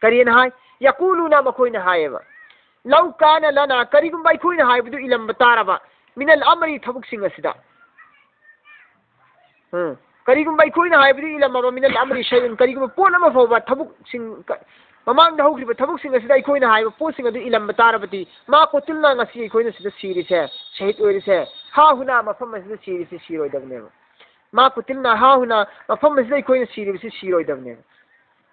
ꯀꯔꯤꯅ ꯍꯥꯏ? ꯌꯥꯀꯨꯂꯨꯅ, ꯃꯈꯣꯏꯅ ꯍꯥꯏꯌꯦꯕ, ꯂꯧ ꯀꯥꯅ ꯂꯅ, ꯀꯔꯤꯒꯨꯝꯕ ꯑꯩꯈꯣꯏꯅ ꯍꯥꯏꯕꯗꯨ ꯏꯜꯂꯝꯕ ꯇꯥꯔꯕ, ꯃꯤꯅꯜ ꯑꯃꯔꯤ, ꯊꯕꯛꯁꯤꯡ ꯑꯁꯤꯗ, ꯎꯝ, ꯀꯔꯤꯒꯨꯝꯕ ꯑꯩꯈꯣꯏꯅ ꯍꯥꯏꯕꯗꯨ ꯏꯜꯂꯝꯃꯕ, ꯃꯤꯅꯜ ꯑꯃꯔꯤ ꯁꯩꯏꯟ, ꯀꯔꯤꯒꯨꯝꯕ ꯄꯣꯠ ꯑꯃ ꯐꯥꯎꯕ, ꯊꯕꯛꯁꯤꯡ ꯀ-, ꯃꯃꯥꯡꯗ ꯍꯧꯈ꯭ꯔꯤꯕ ꯊꯕꯛꯁꯤꯡ ꯑꯁꯤꯗ ꯑꯩꯈꯣꯏꯅ ꯍꯥꯏꯕ ꯄꯣꯠꯁꯤꯡ ꯑꯗꯨ ꯏꯜꯂꯝꯕ ꯇꯥꯔꯕꯗꯤ, ꯃꯥ ꯀꯣꯇꯤꯜꯅ, ꯉꯁꯤ ꯑꯩꯈꯣꯏꯅ ꯁꯤꯗ ꯁꯤꯔꯤꯁꯦ, ꯁꯍꯤꯗ ꯑꯣꯏꯔꯤꯁꯦ, ꯍꯥ ꯍꯨꯅꯥ, ꯃꯐꯝ ꯑꯁꯤꯗ ꯁꯤꯔꯤꯁꯦ ꯁꯤꯔꯣꯏꯗꯕꯅꯦꯕ꯫ ꯃꯥ ꯀꯨꯇꯤꯜꯅ ꯍꯥ ꯍꯨꯅꯥ, ꯃꯐꯝ ꯑꯁꯤꯗ ꯑꯩꯈꯣꯏꯅ ꯁꯤꯔꯤꯕꯁꯤ ꯁꯤꯔꯣꯏꯗꯕꯅꯦꯕ꯫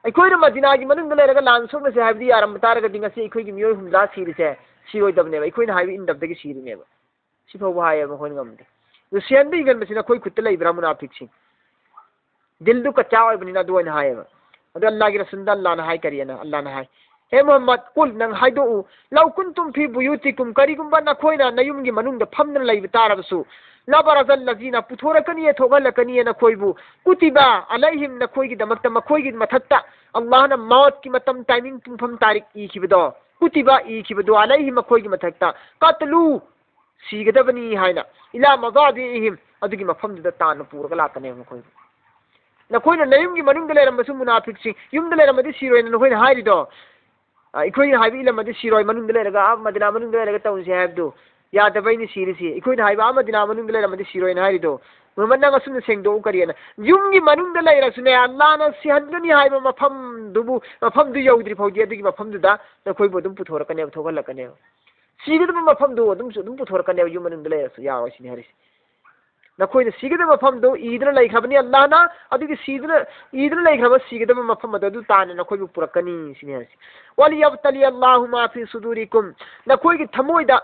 ꯑꯩꯈꯣꯏꯅ ꯃꯗꯤꯅꯥꯒꯤ ꯃꯅꯨꯡꯗ ꯂꯩꯔꯒ ꯂꯥꯟ ꯁꯣꯛꯅꯁꯦ ꯍꯥꯏꯕꯗꯤ ꯌꯥꯔꯝꯕ ꯇꯥꯔꯒꯗꯤ, ꯉꯁꯤ ꯑꯩꯈꯣꯏꯒꯤ ꯃꯤꯑꯣꯏ ꯍꯨꯝꯗ꯭ꯔꯥ ꯁꯤꯔꯤꯁꯦ ꯁꯤꯔꯣꯏꯗꯕꯅꯦꯕ꯫ ꯑꯩꯈꯣꯏꯅ ꯍꯥꯏꯕ ꯏꯟꯗꯕꯗꯒꯤ ꯁꯤꯔꯤꯅꯦꯕ꯫ ꯁꯤ ꯐꯥꯎꯕ ꯍꯥꯏꯌꯦꯕ ꯃꯈꯣꯏꯅ ꯉꯝꯗꯦ꯫ ꯑꯗꯨ ꯁꯤꯍꯟꯕ ꯍꯤꯡꯍꯟꯕꯁꯤ ꯅꯈꯣꯏ ꯈꯨꯠꯇ ꯂꯩꯕ꯭ꯔꯥ, ꯃꯨꯅꯥꯐꯤꯛꯁꯤꯡ? ꯗꯤꯜꯗꯨ ꯀꯆꯥ ꯑꯣꯏꯕꯅꯤꯅ ꯑꯗꯨ ꯑꯣꯏꯅ ꯍꯥꯏꯌꯦꯕ꯫ ꯑꯗꯨ ꯑꯜꯂꯥꯍꯒꯤ ꯔꯁꯨꯜꯗ ꯑꯜꯂꯥꯍꯅ ꯍꯥꯏ ꯀꯔꯤꯅ? ꯑꯜꯂꯥꯍꯅ ꯍꯥꯏ, "ꯍꯦ ꯃꯨꯍꯝꯃꯗ, ꯀꯨꯜ, ꯅꯪ ꯍꯥꯏꯗꯣꯛꯎ, ꯂꯧ ꯀꯨꯟꯇꯨꯝ ꯐꯤ ꯕꯨꯌꯨꯇꯤꯀꯨꯝ, ꯀꯔꯤꯒꯨꯝꯕ ꯅꯈꯣꯏꯅ ꯅꯌꯨꯝꯒꯤ ꯃꯅꯨꯡꯗ ꯐꯝꯗꯨꯅ ꯂꯩꯕ ꯇꯥꯔꯕꯁꯨ, ꯂꯕꯔꯖꯜ ꯂꯖꯤꯅ, ꯄꯨꯊꯣꯔꯛꯀꯅꯤꯌꯦ, ꯊꯣꯛꯍꯜꯂꯛꯀꯅꯤꯌꯦ ꯅꯈꯣꯏꯕꯨ, ꯀꯨꯇꯤꯕ ꯑꯂꯩꯍꯤꯝ, ꯅꯈꯣꯏꯒꯤꯗꯃꯛꯇ, ꯃꯈꯣꯏꯒꯤ ꯃꯊꯛꯇ ꯑꯜꯂꯥꯍꯅ ꯃꯧꯠꯀꯤ ꯃꯇꯝ, ꯇꯥꯏꯃꯤꯡ, ꯄꯨꯡꯐꯝ, ꯇꯥꯔꯤꯛ ꯏꯈꯤꯕꯗꯣ, ꯀꯨꯇꯤꯕ ꯏꯈꯤꯕꯗꯣ, ꯑꯂꯩꯍꯤꯝ, ꯃꯈꯣꯏꯒꯤ ꯃꯊꯛꯇ, ꯀꯇꯂꯨ, ꯁꯤꯒꯗꯕꯅꯤ ꯍꯥꯏꯅ, ꯏꯂꯥ ꯃꯖꯥꯖꯤꯏꯍꯤꯝ, ꯑꯗꯨꯒꯤ ꯃꯐꯝꯗꯨꯗ ꯇꯥꯟꯅ ꯄꯨꯔꯒ ꯂꯥꯛꯀꯅꯦꯕ ꯃꯈꯣꯏꯕꯨ꯫ ꯅꯈꯣꯏꯅ ꯅꯌꯨꯝꯒꯤ ꯃꯅꯨꯡꯗ ꯂꯩꯔꯝꯕꯁꯨ ꯃꯨꯅꯥꯐꯤꯛꯁꯤꯡ, ꯌꯨꯝꯗ ꯂꯩꯔꯝꯃꯗꯤ ꯁꯤꯔꯣꯏꯅ ꯅꯈꯣꯏꯅ ꯍꯥꯏꯔꯤꯗꯣ, ꯑ, ꯑꯩꯈꯣꯏꯅ ꯍꯥꯏꯕ ꯏꯜꯂꯝꯃꯗꯤ ꯁꯤꯔꯣꯏ, ꯃꯅꯨꯡꯗ ꯂꯩꯔꯒ, ꯑꯥ ꯃꯗꯤꯅꯥ ꯃꯅꯨꯡꯗ ꯂꯩꯔꯒ ꯇꯧꯁꯦ ꯍꯥꯏꯕꯗꯨ ꯌꯥꯗꯕꯩꯅꯤ ꯁꯤꯔꯤꯁꯤ꯫ ꯑꯩꯈꯣꯏꯅ ꯍꯥꯏꯕ ꯑꯥ ꯃꯗꯤꯅꯥ ꯃꯅꯨꯡꯗ ꯂꯩꯔꯝꯃꯗꯤ ꯁꯤꯔꯣꯏꯅ ꯍꯥꯏꯔꯤꯗꯣ꯫ ꯃꯨꯍꯝꯃꯗ, ꯅꯪ ꯑꯁꯨꯝꯅ ꯁꯦꯡꯗꯣꯛꯎ ꯀꯔꯤꯅ? ꯌꯨꯝꯒꯤ ꯃꯅꯨꯡꯗ ꯂꯩꯔꯁꯨꯅꯦ, ꯑꯜꯂꯥꯍꯅ ꯁꯤꯍꯟꯒꯅꯤ ꯍꯥꯏꯕ ꯃꯐꯝꯗꯨꯕꯨ, ꯃꯐꯝꯗꯨ ꯌꯧꯗ꯭ꯔꯤ ꯐꯥꯎꯗꯤ ꯑꯗꯨꯒꯤ ꯃꯐꯝꯗꯨꯗ ꯅꯈꯣꯏꯕꯨ ꯑꯗꯨꯝ ꯄꯨꯊꯣꯔꯛꯀꯅꯦꯕ, ꯊꯣꯛꯍꯜꯂꯛꯀꯅꯦꯕ꯫ ꯁꯤꯒꯗꯕ ꯃꯐꯝꯗꯨ ꯑꯗꯨꯝꯁꯨ ꯑꯗꯨꯝ ꯄꯨꯊꯣꯔꯛꯀꯅꯦꯕ, ꯌꯨꯝ ꯃꯅꯨꯡꯗ ꯂꯩꯔꯁꯨ ꯌꯥꯔꯣꯏ ꯁꯤꯅꯤ ꯍꯥꯏꯔꯤꯁꯦ꯫ ꯅꯈꯣꯏꯅ ꯁꯤꯒꯗꯕ ꯃꯐꯝꯗꯨ ꯏꯗꯨꯅ ꯂꯩꯈ꯭ꯔꯕꯅꯤ ꯑꯜꯂꯥꯍꯅ, ꯑꯗꯨꯒꯤ ꯁꯤꯗꯨꯅ, ꯏꯗꯨꯅ ꯂꯩꯈ꯭ꯔꯕ ꯁꯤꯒꯗꯕ ꯃꯐꯝ ꯑꯗꯨ, ꯑꯗꯨ ꯇꯥꯟꯅ ꯅꯈꯣꯏꯕꯨ ꯄꯨꯔꯛꯀꯅꯤ ꯁꯤꯅꯤ ꯍꯥꯏꯔꯤꯁꯦ꯫ وليبتلي الله ما في صدوركم, ꯅꯈꯣꯏꯒꯤ ꯊꯃꯣꯏꯗ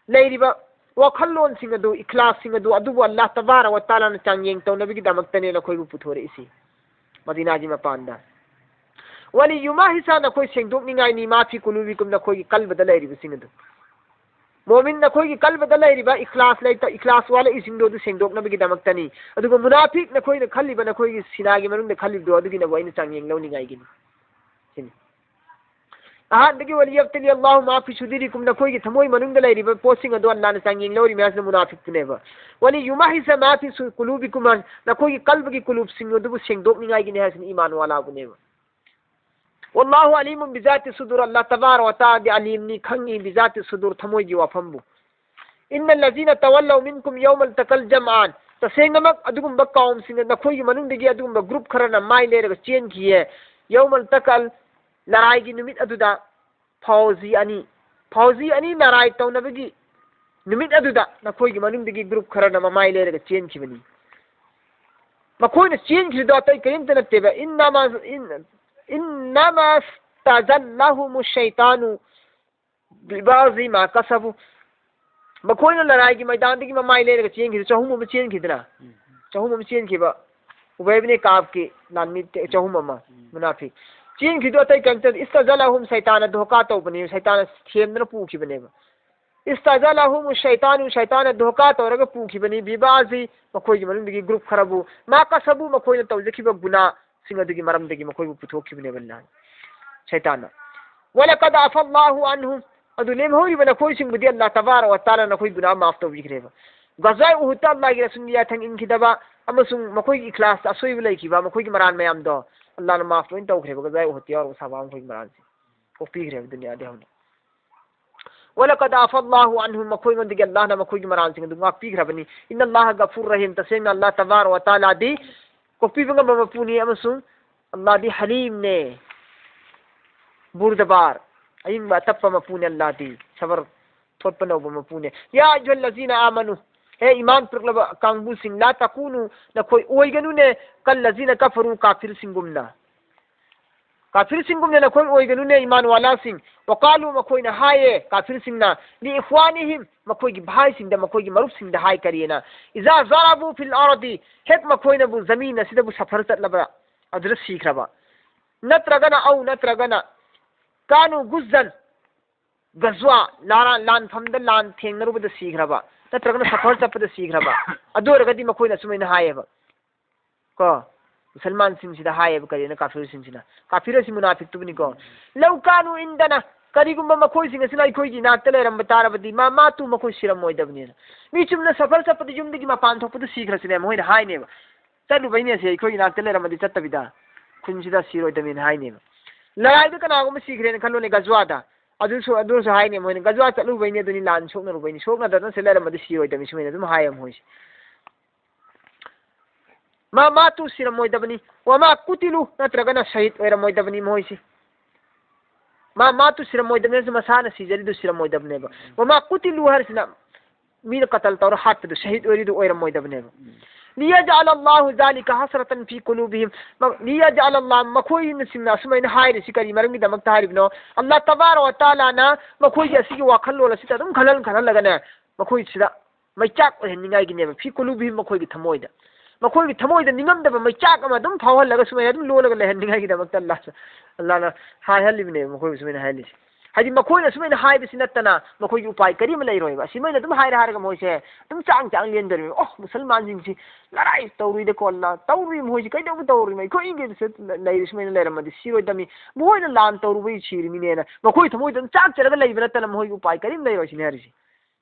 ꯂꯩꯔꯤꯕ ꯋꯥꯈꯜꯂꯣꯟꯁꯤꯡ ꯑꯗꯨ, ꯏꯈ꯭ꯂꯥꯁꯁꯤꯡ ꯑꯗꯨ, ꯑꯗꯨꯕꯨ ꯑꯜꯂꯥꯍ ꯇꯕꯥꯔꯛ ꯋ ꯇꯥꯂꯥꯅ ꯆꯥꯡꯌꯦꯡ ꯇꯧꯅꯕꯒꯤꯗꯃꯛꯇꯅꯦ ꯅꯈꯣꯏꯕꯨ ꯄꯨꯊꯣꯔꯛꯏꯁꯤ ꯃꯗꯤꯅꯥꯒꯤ ꯃꯄꯥꯟꯗ꯫ وليمحص, ꯅꯈꯣꯏ ꯁꯦꯡꯗꯣꯛꯅꯤꯡꯉꯥꯏꯅꯤ, ما في قلوبكم, ꯅꯈꯣꯏꯒꯤ ꯀꯜꯕꯗ ꯂꯩꯔꯤꯕꯁꯤꯡ ꯑꯗꯨ꯫ ꯃꯣꯃꯤꯟ, ꯅꯈꯣꯏꯒꯤ ꯀꯜꯕꯗ ꯂꯩꯔꯤꯕ ꯏꯈ꯭ꯂꯥꯁ ꯂꯩꯇ-, ꯏꯈ꯭ꯂꯥꯁ ꯋꯥꯠꯂꯛꯏꯁꯤꯡꯗꯣ ꯑꯗꯨ ꯁꯦꯡꯗꯣꯛꯅꯕꯒꯤꯗꯃꯛꯇꯅꯤ꯫ ꯑꯗꯨꯒ ꯃꯨꯅꯥꯐꯤꯛ, ꯅꯈꯣꯏꯅ ꯈꯜꯂꯤꯕ, ꯅꯈꯣꯏꯒꯤ ꯁꯤꯅꯥꯒꯤ ꯃꯅꯨꯡꯗ ꯈꯜꯂꯤꯕꯗꯣ, ꯑꯗꯨꯒꯤꯅꯕꯨ ꯑꯩꯅ ꯆꯥꯡꯌꯦꯡ ꯂꯧꯅꯤꯡꯉꯥꯏꯒꯤꯅꯤ꯫ ꯁꯤꯅꯤ꯫ ꯑꯍꯥꯟꯕꯒꯤ, وليبتلي الله ما في صدوركم, ꯅꯈꯣꯏꯒꯤ ꯊꯃꯣꯏ ꯃꯅꯨꯡꯗ ꯂꯩꯔꯤꯕ ꯄꯣꯠꯁꯤꯡ ꯑꯗꯨ ꯑꯜꯂꯥꯍꯅ ꯆꯥꯡꯌꯦꯡ ꯂꯧꯔꯤꯕ ꯍꯥꯏꯁꯤꯅ ꯃꯨꯅꯥꯐꯤꯛꯇꯨꯅꯦꯕ꯫ وليمحص ما في قلوبكم, ꯅꯈꯣꯏꯒꯤ ꯀꯜꯕꯒꯤ ꯀꯨꯂꯨꯞꯁꯤꯡ ꯑꯗꯨꯕꯨ ꯁꯦꯡꯗꯣꯛꯅꯤꯡꯉꯥꯏꯒꯤꯅꯤ ꯍꯥꯏꯁꯤꯅ ꯏꯃꯥꯟ ꯋꯥꯂꯥꯕꯨꯅꯦꯕ꯫ والله عليم بذات الصدور, ꯑꯜꯂꯥꯍ ꯇꯕꯥꯔꯛ ꯋ ꯇꯥꯂꯥꯗꯤ ꯑꯂꯤꯝꯅꯤ, ꯈꯪꯉꯤ, بذات الصدور, ꯊꯃꯣꯏꯒꯤ ꯋꯥꯐꯝꯕꯨ꯫ إن الذين تولوا منكم يوم التقى الجمعان, ꯇꯁꯦꯡꯅꯃꯛ ꯑꯗꯨꯒꯨꯝꯕ ꯀꯥꯎꯝꯁꯤꯡꯅ, ꯅꯈꯣꯏꯒꯤ ꯃꯅꯨꯡꯗꯒꯤ ꯑꯗꯨꯒꯨꯝꯕ ꯒ꯭ꯔꯨꯞ ꯈꯔꯅ ꯃꯥꯏ ꯂꯩꯔꯒ ꯆꯦꯟꯈꯤꯌꯦ, يوم التقى, ꯂꯔꯥꯏꯒꯤ ꯅꯨꯃꯤꯠ ꯑꯗꯨꯗ, ꯐꯥꯎꯖꯤ ꯑꯅꯤ, ꯐꯥꯎꯖꯤ ꯑꯅꯤ ꯂꯔꯥꯏ ꯇꯧꯅꯕꯒꯤ ꯅꯨꯃꯤꯠ ꯑꯗꯨꯗ ꯅꯈꯣꯏꯒꯤ ꯃꯅꯨꯡꯗꯒꯤ ꯒ꯭ꯔꯨꯞ ꯈꯔꯅ ꯃꯃꯥꯏ ꯂꯩꯔꯒ ꯆꯦꯟꯈꯤꯕꯅꯤ꯫ ꯃꯈꯣꯏꯅ ꯆꯦꯟꯈ꯭ꯔꯤꯗꯣ ꯑꯇꯩ ꯀꯔꯤꯝꯇ ꯅꯠꯇꯦꯕ꯫ إنما, إن, إنما استزلهم الشيطان ببعض ما كسبوا. ꯃꯈꯣꯏꯅ ꯂꯔꯥꯏꯒꯤ ꯃꯩꯗꯥꯟꯗꯒꯤ ꯃꯃꯥꯏ ꯂꯩꯔꯒ ꯆꯦꯟꯈꯤꯕ ꯆꯍꯨꯝ ꯑꯃ ꯆꯦꯟꯈꯤꯗꯅ, ꯎꯝ꯫ ꯆꯍꯨꯝ ꯑꯃ ꯆꯦꯟꯈꯤꯕ, ꯎꯕꯩ ꯏꯕꯅꯤ ꯀꯥꯞꯀꯤ ꯂꯥꯟꯃꯤ ꯇꯦ-, ꯆꯍꯨꯝ ꯑꯃ, ꯎꯝ꯫ ꯃꯨꯅꯥꯐꯤꯛ꯫ ꯆꯦꯟꯈꯤꯗꯨ ꯑꯇꯩ ꯀꯔꯤꯝꯇ, ꯏꯁꯇꯥꯖꯥꯂꯥꯍꯨꯝ, ꯁꯩꯇꯥꯟꯅ ꯙꯣꯀꯥ ꯇꯧꯕꯅꯦ, ꯁꯩꯇꯥꯟꯅ ꯊꯦꯝꯗꯅ ꯄꯨꯈꯤꯕꯅꯦꯕ꯫ ꯏꯁꯇꯥꯖꯥꯂꯥꯍꯨꯝ ꯁꯩꯇꯥꯟꯅ, ꯁꯩꯇꯥꯟꯅ ꯙꯣꯀꯥ ꯇꯧꯔꯒ ꯄꯨꯈꯤꯕꯅꯤ, ꯕꯤꯕꯥꯖꯤ, ꯃꯈꯣꯏꯒꯤ ꯃꯅꯨꯡꯗꯒꯤ ꯒ꯭ꯔꯨꯞ ꯈꯔꯕꯨ, ꯃꯥ ꯀꯁꯕꯨ, ꯃꯈꯣꯏꯅ ꯇꯧꯖꯈꯤꯕ ꯒꯨꯅꯥꯁꯤꯡ ꯑꯗꯨꯒꯤ ꯃꯔꯝꯗꯒꯤ ꯃꯈꯣꯏꯕꯨ ꯄꯨꯊꯣꯛꯈꯤꯕꯅꯦꯕ ꯑꯜꯂꯥꯍꯅ, ꯁꯩꯇꯥꯟꯅ꯫ ꯋꯂꯀꯗ ꯑꯐꯥ ꯑꯜꯂꯥꯍꯨ ꯑꯟꯍꯨꯝ, ꯑꯗꯨ ꯂꯦꯝꯍꯧꯔꯤꯕ ꯅꯈꯣꯏꯁꯤꯡꯕꯨꯗꯤ ꯑꯜꯂꯥꯍ ꯇꯕꯥꯔꯛ ꯋ ꯇꯥꯂꯥ ꯅꯈꯣꯏ ꯒꯨꯅꯥ ꯃꯥꯐ ꯇꯧꯕꯤꯈ꯭ꯔꯦꯕ꯫ ꯒꯖꯋꯥꯏ ꯎꯍꯨꯗꯇ ꯑꯜꯂꯥꯍꯒꯤ ꯔꯁꯨꯜꯒꯤ ꯌꯥꯊꯪ ꯏꯟꯈꯤꯗꯕ ꯑꯃꯁꯨꯡ ꯃꯈꯣꯏꯒꯤ ꯏꯈ꯭ꯂꯥꯁꯇ ꯑꯁꯣꯏꯕ ꯂꯩꯈꯤꯕ, ꯃꯈꯣꯏꯒꯤ ꯃꯔꯥꯟ ꯃꯌꯥꯝꯗꯣ ꯑꯜꯂꯥꯍꯅ ꯃꯥꯐ ꯂꯣꯏꯅ ꯇꯧꯈ꯭ꯔꯦꯕ, ꯒꯖꯋꯥꯏ ꯎꯍꯨꯗꯇ ꯌꯥꯎꯔꯕ ꯁꯍꯥꯕꯥ ꯃꯈꯣꯏꯒꯤ ꯃꯔꯥꯟꯁꯦ ꯀꯣꯛꯄꯤꯈ꯭ꯔꯦꯕ ꯗꯨꯅꯤꯌꯥꯗꯒꯤ ꯍꯧꯅ꯫ ꯋꯂꯀꯗ ꯑꯐꯥ ꯑꯜꯂꯥꯍꯨ ꯑꯟꯍꯨꯝ, ꯃꯈꯣꯏꯉꯣꯟꯗꯒꯤ ꯑꯜꯂꯥꯍꯅ ꯃꯈꯣꯏꯒꯤ ꯃꯔꯥꯟꯁꯤꯡ ꯑꯗꯨ ꯉꯥꯛꯄꯤꯈ꯭ꯔꯕꯅꯤ꯫ ꯏꯟꯅ ꯑꯜꯂꯥꯍ ꯒꯐꯨꯔ ꯔꯍꯤꯝ, ꯇꯁꯦꯡꯅ ꯑꯜꯂꯥꯍ ꯇꯕꯥꯔꯛ ꯋ ꯇꯥꯂꯥꯗꯤ ꯀꯣꯛꯄꯤꯕ ꯉꯝꯕ ꯃꯄꯨꯅꯤ ꯑꯃꯁꯨꯡ ꯑꯜꯂꯥꯍꯗꯤ ꯍꯂꯤꯝꯅꯦ, ꯕꯨꯔꯗꯕꯥꯔ, ꯑꯏꯪꯕ ꯑꯇꯞꯄ ꯃꯄꯨꯅꯦ ꯑꯜꯂꯥꯍꯗꯤ, ꯁꯕꯔ ꯊꯣꯠꯄ ꯅꯧꯕ ꯃꯄꯨꯅꯦ꯫ ꯌꯥ ꯑꯌꯨꯍꯜꯂꯖꯤꯅ ꯑꯥꯃꯅꯨ, ꯍꯦ ꯏꯃꯥꯟ ꯄꯨꯔꯛꯂꯕ ꯀꯥꯡꯕꯨꯁꯤꯡ, ꯂꯥ ꯇꯀꯨꯅꯨ, ꯅꯈꯣꯏ ꯑꯣꯏꯒꯅꯨꯅꯦ, ꯀꯜꯂꯖꯤꯅ ꯀꯐꯔꯨ, ꯀꯥꯐꯤꯔꯁꯤꯡꯒꯨꯝꯅ꯫ ꯀꯥꯐꯤꯔꯁꯤꯡꯒꯨꯝꯅ ꯅꯈꯣꯏ ꯑꯣꯏꯒꯅꯨꯅꯦ, ꯏꯃꯥꯟ ꯋꯥꯂꯥꯁꯤꯡ꯫ ꯋꯀꯥꯂꯨ, ꯃꯈꯣꯏꯅ ꯍꯥꯏꯌꯦ, ꯀꯥꯐꯤꯔꯁꯤꯡꯅ, ꯂꯤ ꯏꯈ꯭ꯋꯥꯅꯤꯍꯤꯝ, ꯃꯈꯣꯏꯒꯤ ꯚꯥꯏꯁꯤꯡꯗ, ꯃꯈꯣꯏꯒꯤ ꯃꯔꯨꯞꯁꯤꯡꯗ ꯍꯥꯏ ꯀꯔꯤꯅ? ꯏꯖꯥ ꯖꯥꯔꯥꯕꯨ ꯐꯤꯜ ꯑꯔꯗꯤ, ꯍꯦꯛ ꯃꯈꯣꯏꯅꯕꯨ ꯖꯃꯤꯟ ꯑꯁꯤꯗꯕꯨ ꯁꯐꯔ ꯆꯠꯂꯕ, ꯑꯗꯨꯗ ꯁꯤꯈ꯭ꯔꯕ꯫ ꯅꯠꯇ꯭ꯔꯒꯅ, ꯑꯧ, ꯅꯠꯇ꯭ꯔꯒꯅ, ꯀꯥꯅꯨ ꯒꯨꯖꯟ, ꯒꯖꯋꯥ, ꯂꯥꯟ-, ꯂꯥꯟꯐꯝꯗ ꯂꯥꯟ ꯊꯦꯡꯅꯔꯨꯕꯗ ꯁꯤꯈ꯭ꯔꯕ, ꯅꯠꯇ꯭ꯔꯒꯅ ꯁꯐꯔ ꯆꯠꯄꯗ ꯁꯤꯈ꯭ꯔꯕ, ꯑꯗꯨ ꯑꯣꯏꯔꯒꯗꯤ ꯃꯈꯣꯏꯅ ꯑꯁꯨꯃꯥꯏꯅ ꯍꯥꯏꯌꯦꯕ꯫ ꯀꯣ, ꯃꯨꯁꯜꯃꯥꯟꯁꯤꯡꯁꯤꯗ ꯍꯥꯏꯌꯦꯕ, ꯀꯔꯤꯅ ꯀꯥꯐꯤꯔꯁꯤꯡꯁꯤꯅ? ꯀꯥꯐꯤꯔ ꯑꯁꯤ ꯃꯨꯅꯥꯐꯤꯛꯇꯨꯕꯨꯅꯤꯀꯣ꯫ ꯂꯧ ꯀꯥꯅꯨ ꯏꯟꯗꯅ, ꯀꯔꯤꯒꯨꯝꯕ ꯃꯈꯣꯏꯁꯤꯡ ꯑꯁꯤꯅ ꯑꯩꯈꯣꯏꯒꯤ ꯏꯅꯥꯛꯇ ꯂꯩꯔꯝꯕ ꯇꯥꯔꯕꯗꯤ, ꯃꯥ ꯃꯥꯇꯨ, ꯃꯈꯣꯏ ꯁꯤꯔꯝꯃꯣꯏꯗꯕꯅꯦꯅ꯫ ꯃꯤ ꯆꯨꯝꯅ ꯁꯐꯔ ꯆꯠꯄꯗ ꯌꯨꯝꯗꯒꯤ ꯃꯄꯥꯟ ꯊꯣꯛꯄꯗ ꯁꯤꯈ꯭ꯔꯁꯤꯅꯦ ꯃꯈꯣꯏꯅ ꯍꯥꯏꯅꯦꯕ꯫ ꯆꯠꯂꯨꯕꯩꯅꯦ ꯑꯁꯤ, ꯑꯩꯈꯣꯏ ꯏꯅꯥꯛꯇ ꯂꯩꯔꯝꯃꯗꯤ ꯆꯠꯇꯕꯤꯗ ꯈꯨꯟꯁꯤꯗ ꯁꯤꯔꯣꯏꯗꯕꯅꯤꯅ ꯍꯥꯏꯅꯦꯕ꯫ ꯂꯔꯥꯏꯗ ꯀꯅꯥꯒꯨꯝꯕ ꯁꯤꯈ꯭ꯔꯦꯅ ꯈꯜꯂꯣꯅꯦ, ꯒꯖꯋꯥꯗ, ꯑꯗꯨꯁꯨ, ꯑꯗꯨꯁꯨ ꯍꯥꯏꯅꯦ ꯃꯣꯏꯅ, ꯒꯖꯋꯥ ꯆꯠꯂꯨꯕꯩꯅꯦ, ꯑꯗꯨꯅꯤ ꯂꯥꯟ ꯁꯣꯛꯅꯔꯨꯕꯩꯅꯤ, ꯁꯣꯛꯅꯗꯅ ꯁꯤ ꯂꯩꯔꯝꯃꯗꯤ ꯁꯤꯔꯣꯏꯗꯕꯅꯤ, ꯁꯨꯃꯥꯏꯅ ꯑꯗꯨꯝ ꯍꯥꯏꯌꯦ ꯃꯣꯏꯁꯦ꯫ ꯃꯥ ꯃꯥꯇꯨ ꯁꯤꯔꯝꯃꯣꯏꯗꯕꯅꯤ, ꯋꯃꯥ ꯀꯨꯇꯤꯂꯨ, ꯅꯠꯇ꯭ꯔꯒꯅ ꯁꯍꯤꯗ ꯑꯣꯏꯔꯝꯃꯣꯏꯗꯕꯅꯤ ꯃꯣꯏꯁꯤ꯫ ꯃꯥ ꯃꯥꯇꯨ ꯁꯤꯔꯝꯃꯣꯏꯗꯕꯅꯤ ꯍꯥꯏꯁꯤ ꯃꯁꯥꯅ ꯁꯤꯖꯔꯤꯗꯨ ꯁꯤꯔꯝꯃꯣꯏꯗꯕꯅꯦꯕ꯫ ꯋꯃꯥ ꯀꯨꯇꯤꯂꯨ ꯍꯥꯏꯔꯤꯁꯤꯅ ꯃꯤꯅ ꯀꯇꯜ ꯇꯧꯔ ꯍꯥꯠꯄꯗꯨ, ꯁꯍꯤꯗ ꯑꯣꯏꯔꯤꯗꯨ ꯑꯣꯏꯔꯝꯃꯣꯏꯗꯕꯅꯦꯕ꯫ ꯂꯤꯌꯖꯑꯂ ꯑꯜꯂꯥꯍꯨ ꯖꯥꯂꯤꯀ ꯍꯁꯔꯇꯟ ꯐꯤ ꯀꯨꯂꯨꯕꯤꯍꯤꯝ꯫ ꯃ-, ꯂꯤꯌꯖꯑꯂ ꯑꯜꯂꯥꯍ, ꯃꯈꯣꯏꯅꯁꯤꯡꯅ ꯑꯁꯨꯃꯥꯏꯅ ꯍꯥꯏꯔꯤꯁꯤ ꯀꯔꯤ ꯃꯔꯝꯒꯤꯗꯃꯛꯇ ꯍꯥꯏꯔꯤꯕꯅꯣ? ꯑꯜꯂꯥꯍ ꯇꯕꯥꯔꯛ ꯋ ꯇꯥꯂꯥꯅ ꯃꯈꯣꯏꯒꯤ ꯑꯁꯤꯒꯤ ꯋꯥꯈꯜꯂꯣꯟ ꯑꯁꯤꯗ ꯑꯗꯨꯝ ꯈꯜꯍꯟ ꯈꯜꯍꯜꯂꯒꯅꯦ, ꯃꯈꯣꯏꯁꯤꯗ ꯃꯩꯆꯥꯛ ꯑꯣꯏꯍꯟꯅꯤꯡꯉꯥꯏꯒꯤꯅꯦꯕ꯫ ꯐꯤ ꯀꯨꯂꯨꯕꯤꯍꯤꯝ, ꯃꯈꯣꯏꯒꯤ ꯊꯃꯣꯏꯗ꯫ ꯃꯈꯣꯏꯒꯤ ꯊꯃꯣꯏꯗ ꯅꯤꯡꯉꯝꯗꯕ ꯃꯩꯆꯥꯛ ꯑꯃ ꯑꯗꯨꯝ ꯐꯥꯎꯍꯜꯂꯒ ꯁꯨꯃꯥꯏꯅ ꯑꯗꯨꯝ ꯂꯣꯜꯂꯒ ꯂꯩꯍꯟꯅꯤꯡꯉꯥꯏꯒꯤꯗꯃꯛꯇ ꯑꯜꯂꯥꯍ, ꯑꯜꯂꯥꯍꯅ ꯍꯥꯏꯍꯜꯂꯤꯕꯅꯦꯕ, ꯃꯈꯣꯏꯕꯨ ꯁꯨꯃꯥꯏꯅ ꯍꯥꯏꯍꯜꯂꯤꯁꯦ꯫ ꯍꯥꯏꯗꯤ ꯃꯈꯣꯏꯅ ꯁꯨꯃꯥꯏꯅ ꯍꯥꯏꯕꯁꯤ ꯅꯠꯇꯅ ꯃꯈꯣꯏꯒꯤ ꯎꯄꯥꯏ ꯀꯔꯤꯝ ꯂꯩꯔꯣꯏꯕ꯫ ꯑꯁꯤ ꯃꯣꯏꯅ ꯑꯗꯨꯝ ꯍꯥꯏꯔ ꯍꯥꯏꯔꯒ ꯃꯣꯏꯁꯦ ꯑꯗꯨꯝ ꯆꯥꯡ ꯆꯥꯡ ꯂꯦꯟꯗꯣꯔꯤꯕ꯫ "ꯑꯣ, ꯃꯨꯁꯜꯃꯥꯟꯁꯤꯡꯁꯤ ꯂꯔꯥꯏ ꯇꯧꯔꯨꯏꯗꯀꯣ ꯑꯜꯂꯥꯍ, ꯇꯧꯔꯨꯏ, ꯃꯈꯣꯏꯁꯤ ꯀꯩꯗꯧꯕ ꯇꯧꯔꯨꯏ? ꯑꯩꯈꯣꯏ ꯏꯟꯗꯤꯌꯥꯗ ꯂꯩꯔꯤ ꯁꯨꯃꯥꯏꯅ ꯂꯩꯔꯝꯃꯗꯤ ꯁꯤꯔꯣꯏꯗꯕꯅꯤ, ꯃꯈꯣꯏꯅ ꯂꯥꯟ ꯇꯧꯔꯨꯕꯒꯤ ꯁꯤꯔꯤꯃꯤꯅꯦꯅ" ꯃꯈꯣꯏ ꯊꯃꯣꯏꯗ ꯑꯗꯨꯝ ꯆꯥꯛꯆꯔꯒ ꯂꯩꯕ ꯅꯠꯇꯅ ꯃꯈꯣꯏꯒꯤ ꯎꯄꯥꯏ ꯀꯔꯤꯝ ꯂꯩꯔꯣꯏ ꯁꯤꯅꯤ ꯍꯥꯏꯔꯤꯁꯤ꯫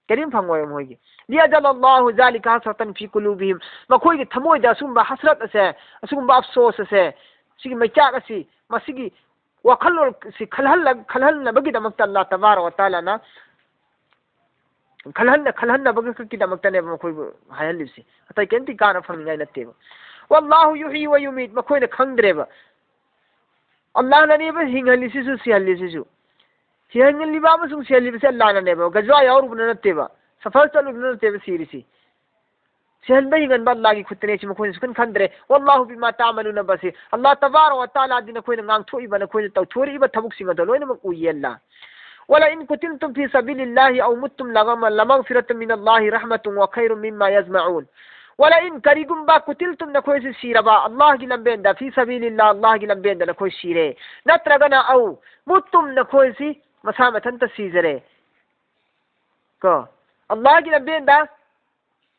ꯀꯔꯤꯝ ꯐꯪꯉꯣꯏ ꯃꯈꯣꯏꯒꯤ꯫ "ꯂꯤꯌꯖꯑꯂ ꯑꯜꯂꯥꯍꯨ ꯖꯥꯂꯤꯀ ꯍꯁꯔꯇꯟ ꯐꯤ ꯀꯨꯂꯨꯕꯤꯍꯤꯝ", ꯃꯈꯣꯏꯒꯤ ꯊꯃꯣꯏꯗ ꯑꯁꯤꯒꯨꯝꯕ ꯍꯁꯔꯠ ꯑꯁꯦ, ꯑꯁꯤꯒꯨꯝꯕ ꯑꯐꯁꯣꯁ ꯑꯁꯦ, ꯁꯤꯒꯤ ꯃꯩꯆꯥꯛ ꯑꯁꯤ, ꯃꯁꯤꯒꯤ ꯋꯥꯈꯜꯂꯣꯟ ꯑꯁꯤ ꯈꯜꯍꯜꯂ-, ꯈꯜꯍꯟꯅꯕꯒꯤꯗꯃꯛꯇ ꯑꯜꯂꯥꯍ ꯇꯕꯥꯔꯛ ꯋ ꯇꯥꯂꯥꯅ ꯈꯜꯍꯟꯅ-, ꯈꯜꯍꯟꯅꯕꯒꯤꯗꯃꯛꯇꯅꯦꯕ ꯃꯈꯣꯏꯕꯨ ꯍꯥꯏꯍꯜꯂꯤꯕꯁꯤ꯫ ꯑꯇꯩ ꯀꯩꯝꯇ ꯀꯥꯟꯅꯕ ꯐꯪꯅꯤꯡꯉꯥꯏ ꯅꯠꯇꯦꯕ꯫ "ꯋꯜꯂꯥꯍꯨ ꯌꯨꯍ꯭ꯌꯤ ꯋ ꯌꯨꯃꯤꯠ", ꯃꯈꯣꯏꯅ ꯈꯪꯗ꯭ꯔꯦꯕ꯫ ꯑꯜꯂꯥꯍꯅꯅꯦꯕ ꯍꯤꯡꯍꯜꯂꯤꯁꯤꯁꯨ ꯁꯤꯍꯜꯂꯤꯁꯤꯁꯨ꯫ ꯍꯤꯡꯍꯜꯂꯤꯕ ꯑꯃꯁꯨꯡ ꯁꯤꯍꯜꯂꯤꯕꯁꯦ ꯑꯜꯂꯥꯍꯅꯅꯦꯕ꯫ ꯒꯖꯋꯥ ꯌꯥꯎꯔꯨꯕꯅ ꯅꯠꯇꯦꯕ꯫ ꯁꯐꯔ ꯆꯠꯂꯨꯕꯅ ꯅꯠꯇꯦꯕ ꯁꯤꯔꯤꯁꯤ꯫ ꯁꯤꯍꯟꯕ ꯍꯤꯡꯍꯟꯕ ꯑꯜꯂꯥꯍꯒꯤ ꯈꯨꯠꯇꯅꯦ, ꯁꯤ ꯃꯈꯣꯏꯅ ꯁꯨꯛꯈꯟ ꯈꯟꯗ꯭ꯔꯦ꯫ "ꯋꯜꯂꯥꯍꯨ ꯕꯤꯃꯥ ꯇꯥꯃꯂꯨꯅ ꯕꯁꯤꯔ", ꯑꯜꯂꯥꯍ ꯇꯕꯥꯔꯛ ꯋ ꯇꯥꯂꯥꯗꯤ ꯅꯈꯣꯏꯅ ꯉꯥꯡꯊꯣꯛꯏꯕ, ꯅꯈꯣꯏꯅ ꯇꯧꯊꯣꯔꯛꯏꯕ ꯊꯕꯛꯁꯤꯡ ꯑꯗꯣ ꯂꯣꯏꯅꯃꯛ ꯎꯏꯌꯦ ꯑꯜꯂꯥꯍ꯫ "ولئن قتلتم في سبيل الله أو متم لغ-، لمغفرة من الله رحمة وخير مما يجمعون." "ولئن", ꯀꯔꯤꯒꯨꯝꯕ, "قتلتم", ꯅꯈꯣꯏꯁꯤ ꯁꯤꯔꯕ ꯑꯜꯂꯥꯍꯒꯤ ꯂꯝꯕꯦꯟꯗ, "في سبيل الله", ꯑꯜꯂꯥꯍꯒꯤ ꯂꯝꯕꯦꯟꯗ ꯅꯈꯣꯏ ꯁꯤꯔꯦ, ꯅꯠꯇ꯭ꯔꯒꯅ "أو متم", ꯅꯈꯣꯏꯁꯤ ꯃꯁꯥ ꯃꯊꯟꯇ ꯁꯤꯖꯔꯦ꯫ ꯀꯣ, ꯑꯜꯂꯥꯍꯒꯤ ꯂꯝꯕꯦꯟꯗ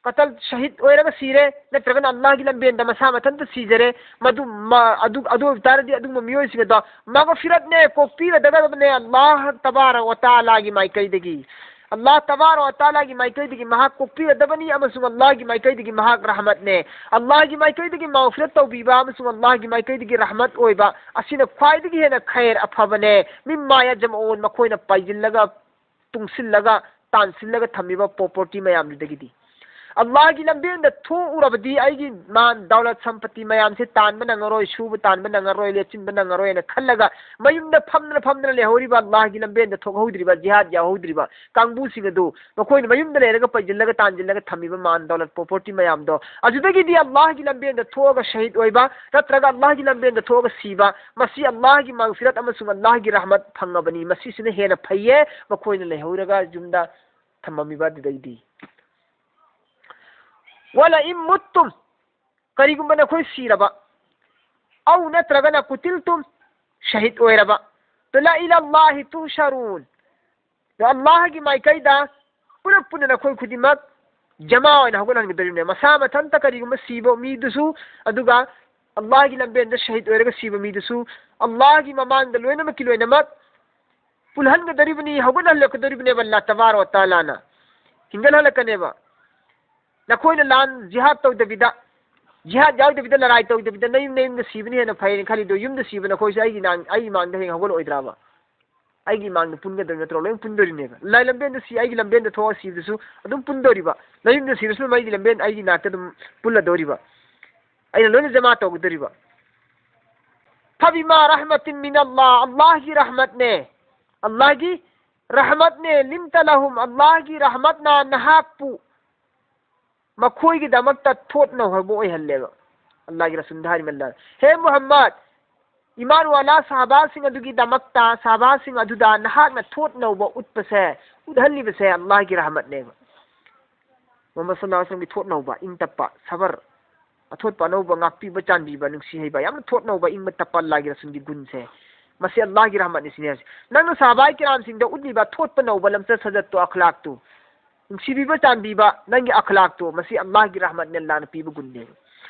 ꯀꯇꯜ, ꯁꯍꯤꯗ ꯑꯣꯏꯔꯒ ꯁꯤꯔꯦ, ꯅꯠꯇ꯭ꯔꯒꯅ ꯑꯜꯂꯥꯍꯒꯤ ꯂꯝꯕꯦꯟꯗ ꯃꯁꯥ ꯃꯊꯟꯇ ꯁꯤꯖꯔꯦ, ꯃꯗꯨ, ꯃ-, ꯑꯗꯨ, ꯑꯗꯨ ꯑꯣꯏꯕ ꯇꯥꯔꯗꯤ ꯑꯗꯨꯒꯨꯝꯕ ꯃꯤꯑꯣꯏꯁꯤꯡ ꯑꯗꯣ ꯃꯒꯐꯤꯔꯠꯅꯦ, ꯀꯣꯛꯄꯤꯒꯗꯕꯅꯦ ꯑꯜꯂꯥꯍ ꯇꯕꯥꯔꯛ ꯋ ꯇꯥꯂꯥꯒꯤ ꯃꯥꯏꯀꯩꯗꯒꯤ꯫ ꯑꯜꯂꯥꯍ ꯇꯕꯥꯔꯛ ꯋ ꯇꯥꯂꯥꯒꯤ ꯃꯥꯏꯀꯩꯗꯒꯤ ꯃꯍꯥꯛ ꯀꯣꯛꯄꯤꯒꯗꯕꯅꯤ, ꯑꯃꯁꯨꯡ ꯑꯜꯂꯥꯍꯒꯤ ꯃꯥꯏꯀꯩꯗꯒꯤ ꯃꯍꯥꯛ ꯔꯍꯃꯠꯅꯦ꯫ ꯑꯜꯂꯥꯍꯒꯤ ꯃꯥꯏꯀꯩꯗꯒꯤ ꯃꯒꯐꯤꯔꯠ ꯇꯧꯕꯤꯕ ꯑꯃꯁꯨꯡ ꯑꯜꯂꯥꯍꯒꯤ ꯃꯥꯏꯀꯩꯗꯒꯤ ꯔꯍꯃꯠ ꯑꯣꯏꯕ ꯑꯁꯤꯅ ꯈ꯭ꯋꯥꯏꯗꯒꯤ ꯍꯦꯟꯅ ꯈꯩꯔ, ꯑꯐꯕꯅꯦ꯫ ꯃꯤꯝꯃꯥ ꯌꯖꯃꯎꯟ, ꯃꯈꯣꯏꯅ ꯄꯥꯏꯁꯤꯜꯂꯒ, ꯇꯨꯡꯁꯤꯜꯂꯒ, ꯇꯥꯟꯁꯤꯜꯂꯒ ꯊꯝꯃꯤꯕ ꯄ꯭ꯔꯣꯄꯔꯇꯤ ꯃꯌꯥꯝꯗꯨꯗꯒꯤꯗꯤ꯫ ꯑꯜꯂꯥꯍꯒꯤ ꯂꯝꯕꯦꯟꯗ ꯊꯣꯛꯎꯔꯕꯗꯤ ꯑꯩꯒꯤ ꯃꯥꯟ, ꯗꯧꯂꯠ, ꯁꯝꯄꯇꯤ ꯃꯌꯥꯝꯁꯦ ꯇꯥꯟꯕ ꯅꯪꯉꯔꯣꯏ, ꯁꯨꯕ ꯇꯥꯟꯕ ꯅꯪꯉꯔꯣꯏ, ꯂꯦꯞꯆꯤꯟꯕ ꯅꯪꯉꯔꯣꯏꯅ ꯈꯜꯂꯒ ꯃꯌꯨꯝꯗ ꯐꯝꯗꯅ ꯐꯝꯗꯅ ꯂꯩꯍꯧꯔꯤꯕ, ꯑꯜꯂꯥꯍꯒꯤ ꯂꯝꯕꯦꯟꯗ ꯊꯣꯛꯍꯧꯗ꯭ꯔꯤꯕ, ꯖꯤꯍꯥꯗ ꯌꯥꯎꯍꯧꯗ꯭ꯔꯤꯕ ꯀꯥꯡꯕꯨꯁꯤꯡ ꯑꯗꯨ, ꯃꯈꯣꯏꯅ ꯃꯌꯨꯝꯗ ꯂꯩꯔꯒ ꯄꯩꯁꯤꯜꯂꯒ ꯇꯥꯟꯁꯤꯜꯂꯒ ꯊꯝꯃꯤꯕ ꯃꯥꯟ, ꯗꯧꯂꯠ, ꯄ꯭ꯔꯣꯄꯔꯇꯤ ꯃꯌꯥꯝꯗꯣ, ꯑꯗꯨꯗꯒꯤꯗꯤ ꯑꯜꯂꯥꯍꯒꯤ ꯂꯝꯕꯦꯟꯗ ꯊꯣꯛꯑꯒ ꯁꯍꯤꯗ ꯑꯣꯏꯕ ꯅꯠꯇ꯭ꯔꯒ ꯑꯜꯂꯥꯍꯒꯤ ꯂꯝꯕꯦꯟꯗ ꯊꯣꯛꯑꯒ ꯁꯤꯕ, ꯃꯁꯤ ꯑꯜꯂꯥꯍꯒꯤ ꯃꯒꯐꯤꯔꯠ ꯑꯃꯁꯨꯡ ꯑꯜꯂꯥꯍꯒꯤ ꯔꯍꯃꯠ ꯐꯪꯉꯕꯅꯤ꯫ ꯃꯁꯤꯁꯤꯅ ꯍꯦꯟꯅ ꯐꯩꯌꯦ, ꯃꯈꯣꯏꯅ ꯂꯩꯍꯧꯔꯒ ꯌꯨꯝꯗ ꯊꯝꯃꯝꯃꯤꯕ ꯑꯗꯨꯗꯩꯗꯤ. "ولئن متم", ꯀꯔꯤꯒꯨꯝꯕ ꯅꯈꯣꯏ ꯁꯤꯔꯕ, "أو" ꯅꯠꯇ꯭ꯔꯒꯅ "قتلتم", ꯁꯍꯤꯗ ꯑꯣꯏꯔꯕ, ꯑꯗꯣ "لإلى الله تحشرون", ꯑꯗꯣ ꯑꯜꯂꯥꯍꯒꯤ ꯃꯥꯏꯀꯩꯗ ꯄꯨꯂꯞ ꯄꯨꯟꯅ ꯅꯈꯣꯏ ꯈꯨꯗꯤꯡꯃꯛ ꯖꯃꯥ ꯑꯣꯏꯅ ꯍꯧꯒꯠꯍꯟꯒꯗꯧꯔꯤꯕꯅꯦ꯫ ꯃꯁꯥ ꯃꯊꯟꯇ ꯀꯔꯤꯒꯨꯝꯕ ꯁꯤꯕ ꯃꯤꯗꯨꯁꯨ, ꯑꯗꯨꯒ ꯑꯜꯂꯥꯍꯒꯤ ꯂꯝꯕꯦꯟꯗ ꯁꯍꯤꯗ ꯑꯣꯏꯔꯒ ꯁꯤꯕ ꯃꯤꯗꯨꯁꯨ ꯑꯜꯂꯥꯍꯒꯤ ꯃꯃꯥꯡꯗ ꯂꯣꯏꯅꯃꯛꯀꯤ ꯂꯣꯏꯅꯃꯛ ꯄꯨꯜꯍꯟꯒꯗꯧꯔꯤꯕꯅꯤ, ꯍꯧꯒꯠꯍꯜꯂꯛꯀꯗꯧꯔꯤꯕꯅꯦꯕ ꯑꯜꯂꯥꯍ ꯇꯕꯥꯔꯛ ꯋ ꯇꯥꯂꯥꯅ ꯍꯤꯡꯒꯠꯍꯜꯂꯛꯀꯅꯦꯕ꯫ ꯅꯈꯣꯏꯅ ꯂꯥꯟ ꯖꯤꯍꯥꯗ ꯇꯧꯗꯕꯤꯗ, ꯖꯤꯍꯥꯗ ꯌꯥꯎꯗꯕꯤꯗ, ꯂꯔꯥꯏ ꯇꯧꯗꯕꯤꯗ ꯅꯌꯨꯝ ꯅꯌꯨꯝꯗ ꯁꯤꯕꯅ ꯍꯦꯟꯅ ꯐꯩꯅ ꯈꯜꯂꯤꯗꯣ, ꯌꯨꯝꯗ ꯁꯤꯕ ꯅꯈꯣꯏꯁꯨ ꯑꯩꯒꯤ ꯅꯥꯡ-, ꯑꯩꯒꯤ ꯃꯥꯡꯗ ꯍꯌꯦꯡ ꯍꯧꯒꯠꯂꯛꯑꯣꯏꯗ꯭ꯔꯕ? ꯑꯩꯒꯤ ꯏꯃꯥꯡꯗ ꯄꯨꯟꯒꯗꯧꯔꯤ ꯅꯠꯇ꯭ꯔꯣ? ꯂꯣꯏ ꯄꯨꯟꯗꯣꯔꯤꯅꯦꯕ꯫ ꯂꯥꯏ ꯂꯝꯕꯦꯟꯗ ꯁꯤ ꯑꯩꯒꯤ ꯂꯝꯕꯦꯟꯗ ꯊꯣꯛꯑ ꯁꯤꯕꯗꯨꯁꯨ ꯑꯗꯨꯝ ꯄꯨꯟꯗꯣꯔꯤꯕ꯫ ꯅꯌꯨꯝꯗ ꯁꯤꯔꯁꯨ ꯑꯗꯨꯝ ꯑꯩꯒꯤ ꯂꯝꯕꯦꯟ, ꯑꯩꯒꯤ ꯅꯥꯛꯇ ꯑꯗꯨꯝ ꯄꯨꯜꯂꯗꯣꯔꯤꯕ꯫ ꯑꯩꯅ ꯂꯣꯏꯅ ꯖꯃꯥ ꯇꯧꯒꯗꯣꯔꯤꯕ꯫ "فبما رحمة من الله", ꯑꯜꯂꯥꯍꯒꯤ ꯔꯍꯃꯠꯅꯦ꯫ ꯑꯜꯂꯥꯍꯒꯤ ꯔꯍꯃꯠꯅꯦ꯫ "لنت لهم", ꯑꯜꯂꯥꯍꯒꯤ ꯔꯍꯃꯠꯅ ꯅꯍꯥꯛꯄꯨ ꯃꯈꯣꯏꯒꯤꯗꯃꯛꯇ ꯊꯣꯠꯅ ꯍꯧꯕ ꯑꯣꯏꯍꯜꯂꯦꯕ꯫ ꯑꯜꯂꯥꯍꯒꯤ ꯔꯁꯨꯜꯗ ꯍꯥꯏꯔꯤꯕ ꯑꯜꯂꯥꯍ, "ꯍꯦ ꯃꯨꯍꯝꯃꯗ, ꯏꯃꯥꯟ ꯋꯥꯂꯥ ꯁꯍꯥꯕꯥꯁꯤꯡ ꯑꯗꯨꯒꯤꯗꯃꯛꯇ, ꯁꯍꯥꯕꯥꯁꯤꯡ ꯑꯗꯨꯗ ꯅꯍꯥꯛꯅ ꯊꯣꯠꯅꯧꯕ ꯎꯠꯄꯁꯦ, ꯎꯠꯍꯜꯂꯤꯕꯁꯦ ꯑꯜꯂꯥꯍꯒꯤ ꯔꯍꯃꯠꯅꯦꯕ"꯫ ꯃꯨꯍꯝꯃꯗ ꯁꯜꯂꯜꯂꯥꯍꯨ ꯑꯂꯥꯏꯍꯤ ꯋꯥꯁꯜꯂꯝꯒꯤ ꯊꯣꯠꯅꯧꯕ, ꯏꯪ ꯇꯞꯄ, ꯁꯕꯔ, ꯑꯊꯣꯠꯄ ꯑꯅꯧꯕ, ꯉꯥꯛꯄꯤꯕ, ꯆꯥꯟꯕꯤꯕ, ꯅꯨꯡꯁꯤ ꯍꯩꯕ, ꯌꯥꯝꯅ ꯊꯣꯠꯅꯧꯕ, ꯏꯪꯕ ꯇꯞꯄ ꯑꯜꯂꯥꯍꯒꯤ ꯔꯁꯨꯜꯒꯤ ꯒꯨꯟꯁꯦ꯫ ꯃꯁꯤ ꯑꯜꯂꯥꯍꯒꯤ ꯔꯍꯃꯠꯅꯤ ꯁꯤꯅꯦ ꯍꯥꯏꯁꯦ꯫ ꯅꯪꯅ ꯁꯍꯥꯕꯥꯏ ꯀꯤꯔꯥꯝꯁꯤꯡꯗ ꯎꯠꯂꯤꯕ ꯊꯣꯠꯄ ꯅꯧꯕ ꯂꯝꯆꯠ ꯁꯥꯖꯠꯇꯣ, ꯑꯈ꯭ꯂꯥꯛꯇꯣ, ꯅꯨꯡꯁꯤꯕꯤꯕ, ꯆꯥꯟꯕꯤꯕ, ꯅꯪꯒꯤ ꯑꯈ꯭ꯂꯥꯛꯇꯣ, ꯃꯁꯤ ꯑꯜꯂꯥꯍꯒꯤ ꯔꯍꯃꯠꯅꯤ, ꯑꯜꯂꯥꯍꯅ ꯄꯤꯕ ꯒꯨꯟꯅꯦꯕ꯫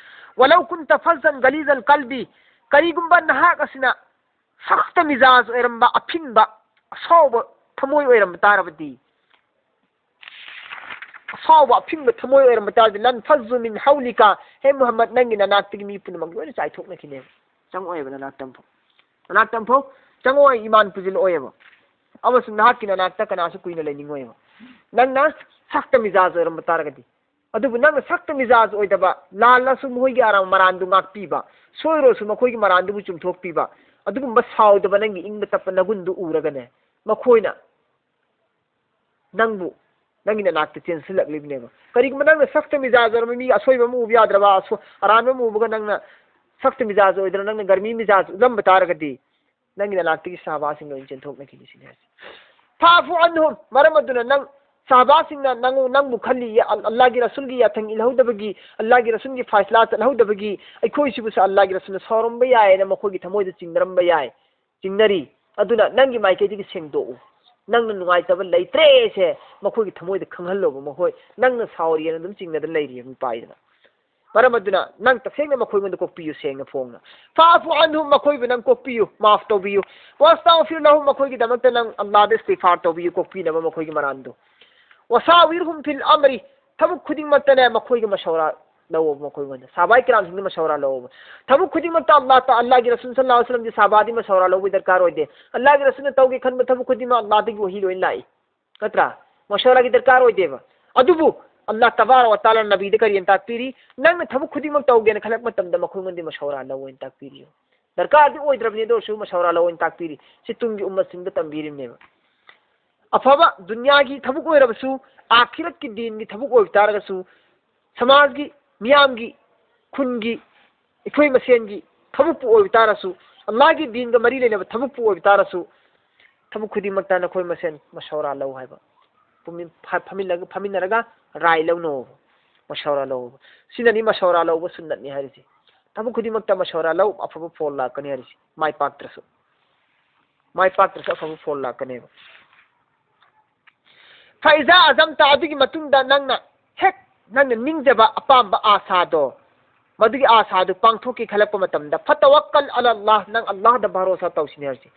"ولو كنت فظا غليظ القلب", ꯀꯔꯤꯒꯨꯝꯕ ꯅꯍꯥꯛ ꯑꯁꯤꯅ ꯁꯈꯇ ꯃꯤꯖꯥꯖ ꯑꯣꯏꯔꯝꯕ, ꯑꯐꯤꯡꯕ, ꯑꯁꯥꯎꯕ ꯊꯃꯣꯏ ꯑꯣꯏꯔꯝꯕ ꯇꯥꯔꯕꯗꯤ, ꯑꯁꯥꯎꯕ ꯑꯐꯤꯡꯕ ꯊꯃꯣꯏ ꯑꯣꯏꯔꯝꯕ ꯇꯥꯔꯗꯤ, "لانفضوا من حولك", ꯍꯦ ꯃꯨꯍꯝꯃꯗ, ꯅꯪꯒꯤ ꯅꯅꯥꯛꯇꯒꯤ ꯃꯤ ꯄꯨꯝꯅꯃꯛ ꯂꯣꯏꯅ ꯆꯥꯏꯊꯣꯛꯅꯈꯤꯅꯦꯕ꯫ ꯆꯪꯉꯛꯑꯣꯏꯕ ꯅꯅꯥꯛꯇ ꯑꯃꯐꯥꯎ꯫ ꯅꯅꯥꯛꯇ ꯑꯃꯐꯥꯎ ꯆꯪꯉꯛꯑꯣꯏ, ꯏꯃꯥꯟ ꯄꯨꯁꯤꯜꯂꯛꯑꯣꯏꯕ꯫ ꯑꯃꯁꯨꯡ ꯅꯍꯥꯛꯀꯤ ꯅꯅꯥꯛꯇ ꯀꯅꯥꯁꯨ ꯀꯨꯏꯅ ꯂꯩꯅꯤꯡꯉꯣꯏꯕ꯫ ꯅꯪꯅ ꯁꯈꯇ ꯃꯤꯖꯥꯖ ꯑꯣꯏꯔꯝꯕ ꯇꯥꯔꯒꯗꯤ꯫ ꯑꯗꯨꯕꯨ ꯅꯪꯅ ꯁꯈꯇ ꯃꯤꯖꯥꯖ ꯑꯣꯏꯗꯕ, ꯂꯥꯜꯂꯁꯨ ꯃꯈꯣꯏꯒꯤ ꯑꯔꯥꯟ-, ꯃꯔꯥꯟꯗꯨ ꯉꯥꯛꯄꯤꯕ, ꯁꯣꯏꯔꯨꯔꯁꯨ ꯃꯈꯣꯏꯒꯤ ꯃꯔꯥꯟꯗꯨꯕꯨ ꯆꯨꯝꯊꯣꯛꯄꯤꯕ, ꯑꯗꯨꯒꯨꯝꯕ ꯁꯥꯎꯗꯕ ꯅꯪꯒꯤ ꯏꯪꯕ ꯇꯞꯄ ꯅꯒꯨꯟꯗꯨ ꯎꯔꯒꯅꯦ, ꯃꯈꯣꯏꯅ ꯅꯪꯕꯨ, ꯅꯪꯒꯤ ꯅꯅꯥꯛꯇ ꯆꯦꯟꯁꯤꯜꯂꯛꯂꯤꯕꯅꯦꯕ꯫ ꯀꯔꯤꯒꯨꯝꯕ ꯅꯪꯅ ꯁꯈꯇ ꯃꯤꯖꯥꯖ ꯑꯣꯏꯔꯝꯕ, ꯃꯤ ꯑꯁꯣꯏꯕ ꯑꯃ ꯎꯕ ꯌꯥꯗ꯭ꯔꯕ, ꯑꯁꯣ-, ꯑꯔꯥꯟꯕ ꯑꯃ ꯎꯕꯒ ꯅꯪꯅ ꯁꯈꯇ ꯃꯤꯖꯥꯖ ꯑꯣꯏꯗꯅ ꯅꯪꯅ ꯒꯔꯃꯤ ꯃꯤꯖꯥꯖ ꯎꯠꯂꯝꯕ ꯇꯥꯔꯒꯗꯤ, ꯅꯪꯒꯤ ꯅꯅꯥꯛꯇꯒꯤ ꯁꯍꯥꯕꯥꯁꯤꯡ ꯂꯣꯏꯅ ꯆꯦꯟꯊꯣꯛꯅꯈꯤꯅꯤ ꯁꯤꯅꯤ ꯍꯥꯏꯁꯦ꯫ "فاعف عنهم", ꯃꯔꯝ ꯑꯗꯨꯅ ꯅꯪ ꯁꯍꯥꯕꯥꯁꯤꯡꯅ ꯅꯪ-, ꯅꯪꯕꯨ ꯈꯜꯂꯤ, ꯑꯜ-, ꯑꯜꯂꯥꯍꯒꯤ ꯔꯁꯨꯜꯒꯤ ꯌꯥꯊꯪ ꯏꯜꯍꯧꯗꯕꯒꯤ, ꯑꯜꯂꯥꯍꯒꯤ ꯔꯁꯨꯜꯒꯤ ꯐꯥꯏꯁꯂꯥ ꯆꯠꯍꯧꯗꯕꯒꯤ ꯑꯩꯈꯣꯏꯁꯤꯕꯨꯁꯨ ꯑꯜꯂꯥꯍꯒꯤ ꯔꯁꯨꯜꯅ ꯁꯥꯎꯔꯝꯕ ꯌꯥꯏꯅ ꯃꯈꯣꯏꯒꯤ ꯊꯃꯣꯏꯗ ꯆꯤꯡꯅꯔꯝꯕ ꯌꯥꯏ, ꯆꯤꯡꯅꯔꯤ꯫ ꯑꯗꯨꯅ ꯅꯪꯒꯤ ꯃꯥꯏꯀꯩꯗꯒꯤ ꯁꯦꯡꯗꯣꯛꯎ꯫ ꯅꯪꯅ ꯅꯨꯡꯉꯥꯏꯇꯕ ꯂꯩꯇ꯭ꯔꯦꯁꯦ ꯃꯈꯣꯏꯒꯤ ꯊꯃꯣꯏꯗ ꯈꯪꯍꯜꯂꯣꯕ꯫ ꯃꯈꯣꯏ ꯅꯪꯅ ꯁꯥꯎꯔꯤꯑꯅ ꯑꯗꯨꯝ ꯆꯤꯡꯅꯗꯅ ꯂꯩꯔꯤ ꯃꯤꯄꯥꯏꯗꯅ꯫ ꯃꯔꯝ ꯑꯗꯨꯅ ꯅꯪ ꯇꯁꯦꯡꯅ ꯃꯈꯣꯏꯉꯣꯟꯗ ꯀꯣꯛꯄꯤꯌꯨ, ꯁꯦꯡꯅ ꯐꯣꯡꯅ꯫ ꯐꯥꯐꯨ ꯑꯟꯍꯨꯝ, ꯃꯈꯣꯏꯕꯨ ꯅꯪ ꯀꯣꯛꯄꯤꯌꯨ, ꯃꯥꯐ ꯇꯧꯕꯤꯌꯨ꯫ ꯋꯥꯁꯇꯥꯒꯐꯤꯔ ꯂꯍꯨꯝ, ꯃꯈꯣꯏꯒꯤꯗꯃꯛꯇ ꯅꯪ ꯑꯜꯂꯥꯗ ꯏꯁꯇꯤꯒꯐꯥꯔ ꯇꯧꯕꯤꯌꯨ, ꯀꯣꯛꯄꯤꯅꯕ ꯃꯈꯣꯏꯒꯤ ꯃꯔꯥꯟꯗꯨ꯫ ꯋꯁꯥꯋꯤꯔꯍꯨꯝ ꯐꯤꯜ ꯑꯃꯔꯤ, ꯊꯕꯛ ꯈꯨꯗꯤꯡꯃꯛꯇꯅꯦ ꯃꯈꯣꯏꯒꯤ ꯃꯁꯧꯔꯥ ꯂꯧꯑꯣꯕ, ꯃꯈꯣꯏꯉꯣꯟꯗ꯫ ꯁꯍꯥꯕꯥꯏ ꯀꯤꯔꯥꯝꯁꯤꯡꯗ ꯃꯁꯧꯔꯥ ꯂꯧꯑꯣꯕ꯫ ꯊꯕꯛ ꯈꯨꯗꯤꯡꯃꯛꯇ ꯑꯜꯂꯥꯍ ꯇ-, ꯑꯜꯂꯥꯍꯒꯤ ꯔꯁꯨꯜ ꯁꯜꯂꯜꯂꯥꯍꯨ ꯑꯂꯩꯍꯤ ꯋꯁꯜꯂꯝꯗꯤ ꯁꯍꯥꯕꯥꯗꯤ ꯃꯁꯧꯔꯥ ꯂꯧꯕꯒꯤ ꯗꯔꯀꯥꯔ ꯑꯣꯏꯗꯦ꯫ ꯑꯜꯂꯥꯍꯒꯤ ꯔꯁꯨꯜꯅ ꯇꯧꯒꯦ ꯈꯟꯕ ꯊꯕꯛ ꯈꯨꯗꯤꯡꯃꯛ ꯑꯜꯂꯥꯍꯗꯒꯤ ꯋꯥꯍꯤ ꯂꯣꯏꯅ ꯂꯥꯛꯏ꯫ ꯅꯠꯇ꯭ꯔꯥ? ꯃꯁꯧꯔꯥꯒꯤ ꯗꯔꯀꯥꯔ ꯑꯣꯏꯗꯦꯕ꯫ ꯑꯗꯨꯕꯨ ꯑꯜꯂꯥꯍ ꯇꯕꯥꯔꯛ ꯋ ꯇꯥꯂꯥꯅ ꯅꯕꯤꯗ ꯀꯔꯤ ꯍꯥꯏꯅ ꯇꯥꯛꯄꯤꯔꯤ? ꯅꯪꯅ ꯊꯕꯛ ꯈꯨꯗꯤꯡꯃꯛ ꯇꯧꯒꯦꯅ ꯈꯜꯂꯛꯄ ꯃꯇꯝꯗ ꯃꯈꯣꯏꯉꯣꯟꯗꯤ ꯃꯁꯧꯔꯥ ꯂꯧ ꯍꯥꯏꯅ ꯇꯥꯛꯄꯤꯔꯤ꯫ ꯗꯔꯀꯥꯔꯗꯤ ꯑꯣꯏꯗ꯭ꯔꯕꯅꯤ, ꯑꯗꯨ ꯑꯣꯏꯔꯁꯨ ꯃꯁꯧꯔꯥ ꯂꯧ ꯍꯥꯏꯅ ꯇꯥꯛꯄꯤꯔꯤ꯫ ꯁꯤ ꯇꯨꯡꯒꯤ ꯎꯝꯃꯠꯁꯤꯡꯗ ꯇꯝꯕꯤꯔꯤꯕꯅꯦꯕ꯫ ꯑꯐꯕ ꯗꯨꯅꯤꯌꯥꯒꯤ ꯊꯕꯛ ꯑꯣꯏꯔꯕꯁꯨ, ꯑꯥꯈꯤꯔꯠꯀꯤ ꯗꯤꯟꯒꯤ ꯊꯕꯛ ꯑꯣꯏꯕ ꯇꯥꯔꯒꯁꯨ, ꯁꯃꯥꯖꯒꯤ, ꯃꯤꯌꯥꯝꯒꯤ, ꯈꯨꯟꯒꯤ, ꯑꯩꯈꯣꯏ ꯃꯁꯦꯟꯒꯤ ꯊꯕꯛꯄꯨ ꯑꯣꯏꯕ ꯇꯥꯔꯁꯨ, ꯑꯜꯂꯥꯍꯒꯤ ꯗꯤꯟꯒ ꯃꯔꯤ ꯂꯩꯅꯕ ꯊꯕꯛꯄꯨ ꯑꯣꯏꯕ ꯇꯥꯔꯁꯨ, ꯊꯕꯛ ꯈꯨꯗꯤꯡꯃꯛꯇ ꯅꯈꯣꯏ ꯃꯁꯦꯟ ꯃꯁꯧꯔꯥ ꯂꯧ ꯍꯥꯏꯕ꯫ ꯄꯨꯝꯃꯤ-, ꯐ-, ꯐꯝꯃꯤꯜꯂꯒ, ꯐꯝꯃꯤꯟꯅꯔꯒ ꯔꯥꯏ ꯂꯧꯅꯧ, ꯃꯁꯧꯔꯥ ꯂꯧ꯫ ꯁꯤꯅꯅꯤ ꯃꯁꯧꯔꯥ ꯂꯧꯕ ꯁꯨꯟꯅꯠꯅꯤ ꯍꯥꯏꯔꯤꯁꯦ꯫ ꯊꯕꯛ ꯈꯨꯗꯤꯡꯃꯛꯇ ꯃꯁꯧꯔꯥ ꯂꯧ, ꯑꯐꯕ ꯐꯣꯜ ꯂꯥꯛꯀꯅꯤ ꯍꯥꯏꯔꯤꯁꯦ꯫ ꯃꯥꯏ ꯄꯥꯛꯇ꯭ꯔꯁꯨ, ꯃꯥꯏ ꯄꯥꯛꯇ꯭ꯔꯁꯨ ꯑꯐꯕ ꯐꯣꯜ ꯂꯥꯛꯀꯅꯦꯕ꯫ ꯐꯩꯖꯥ ꯑꯖꯝꯇ, ꯑꯗꯨꯒꯤ ꯃꯇꯨꯡꯗ ꯅꯪꯅ ꯍꯦꯛ ꯅꯪꯅ ꯅꯤꯡꯖꯕ ꯑꯄꯥꯝꯕ ꯑꯥꯁꯥꯗꯣ, ꯃꯗꯨꯒꯤ ꯑꯥꯁꯥꯗꯨ ꯄꯥꯡꯊꯣꯛꯀꯦ ꯈꯜꯂꯛꯄ ꯃꯇꯝꯗ, ꯐꯇꯋꯛꯀꯜ ꯑꯂꯜꯂꯥꯍ, ꯅꯪ ꯑꯜꯂꯥꯍꯗ ꯚꯔꯣꯁꯥ ꯇꯧꯁꯤꯅꯦ ꯍꯥꯏꯔꯤꯁꯦ꯫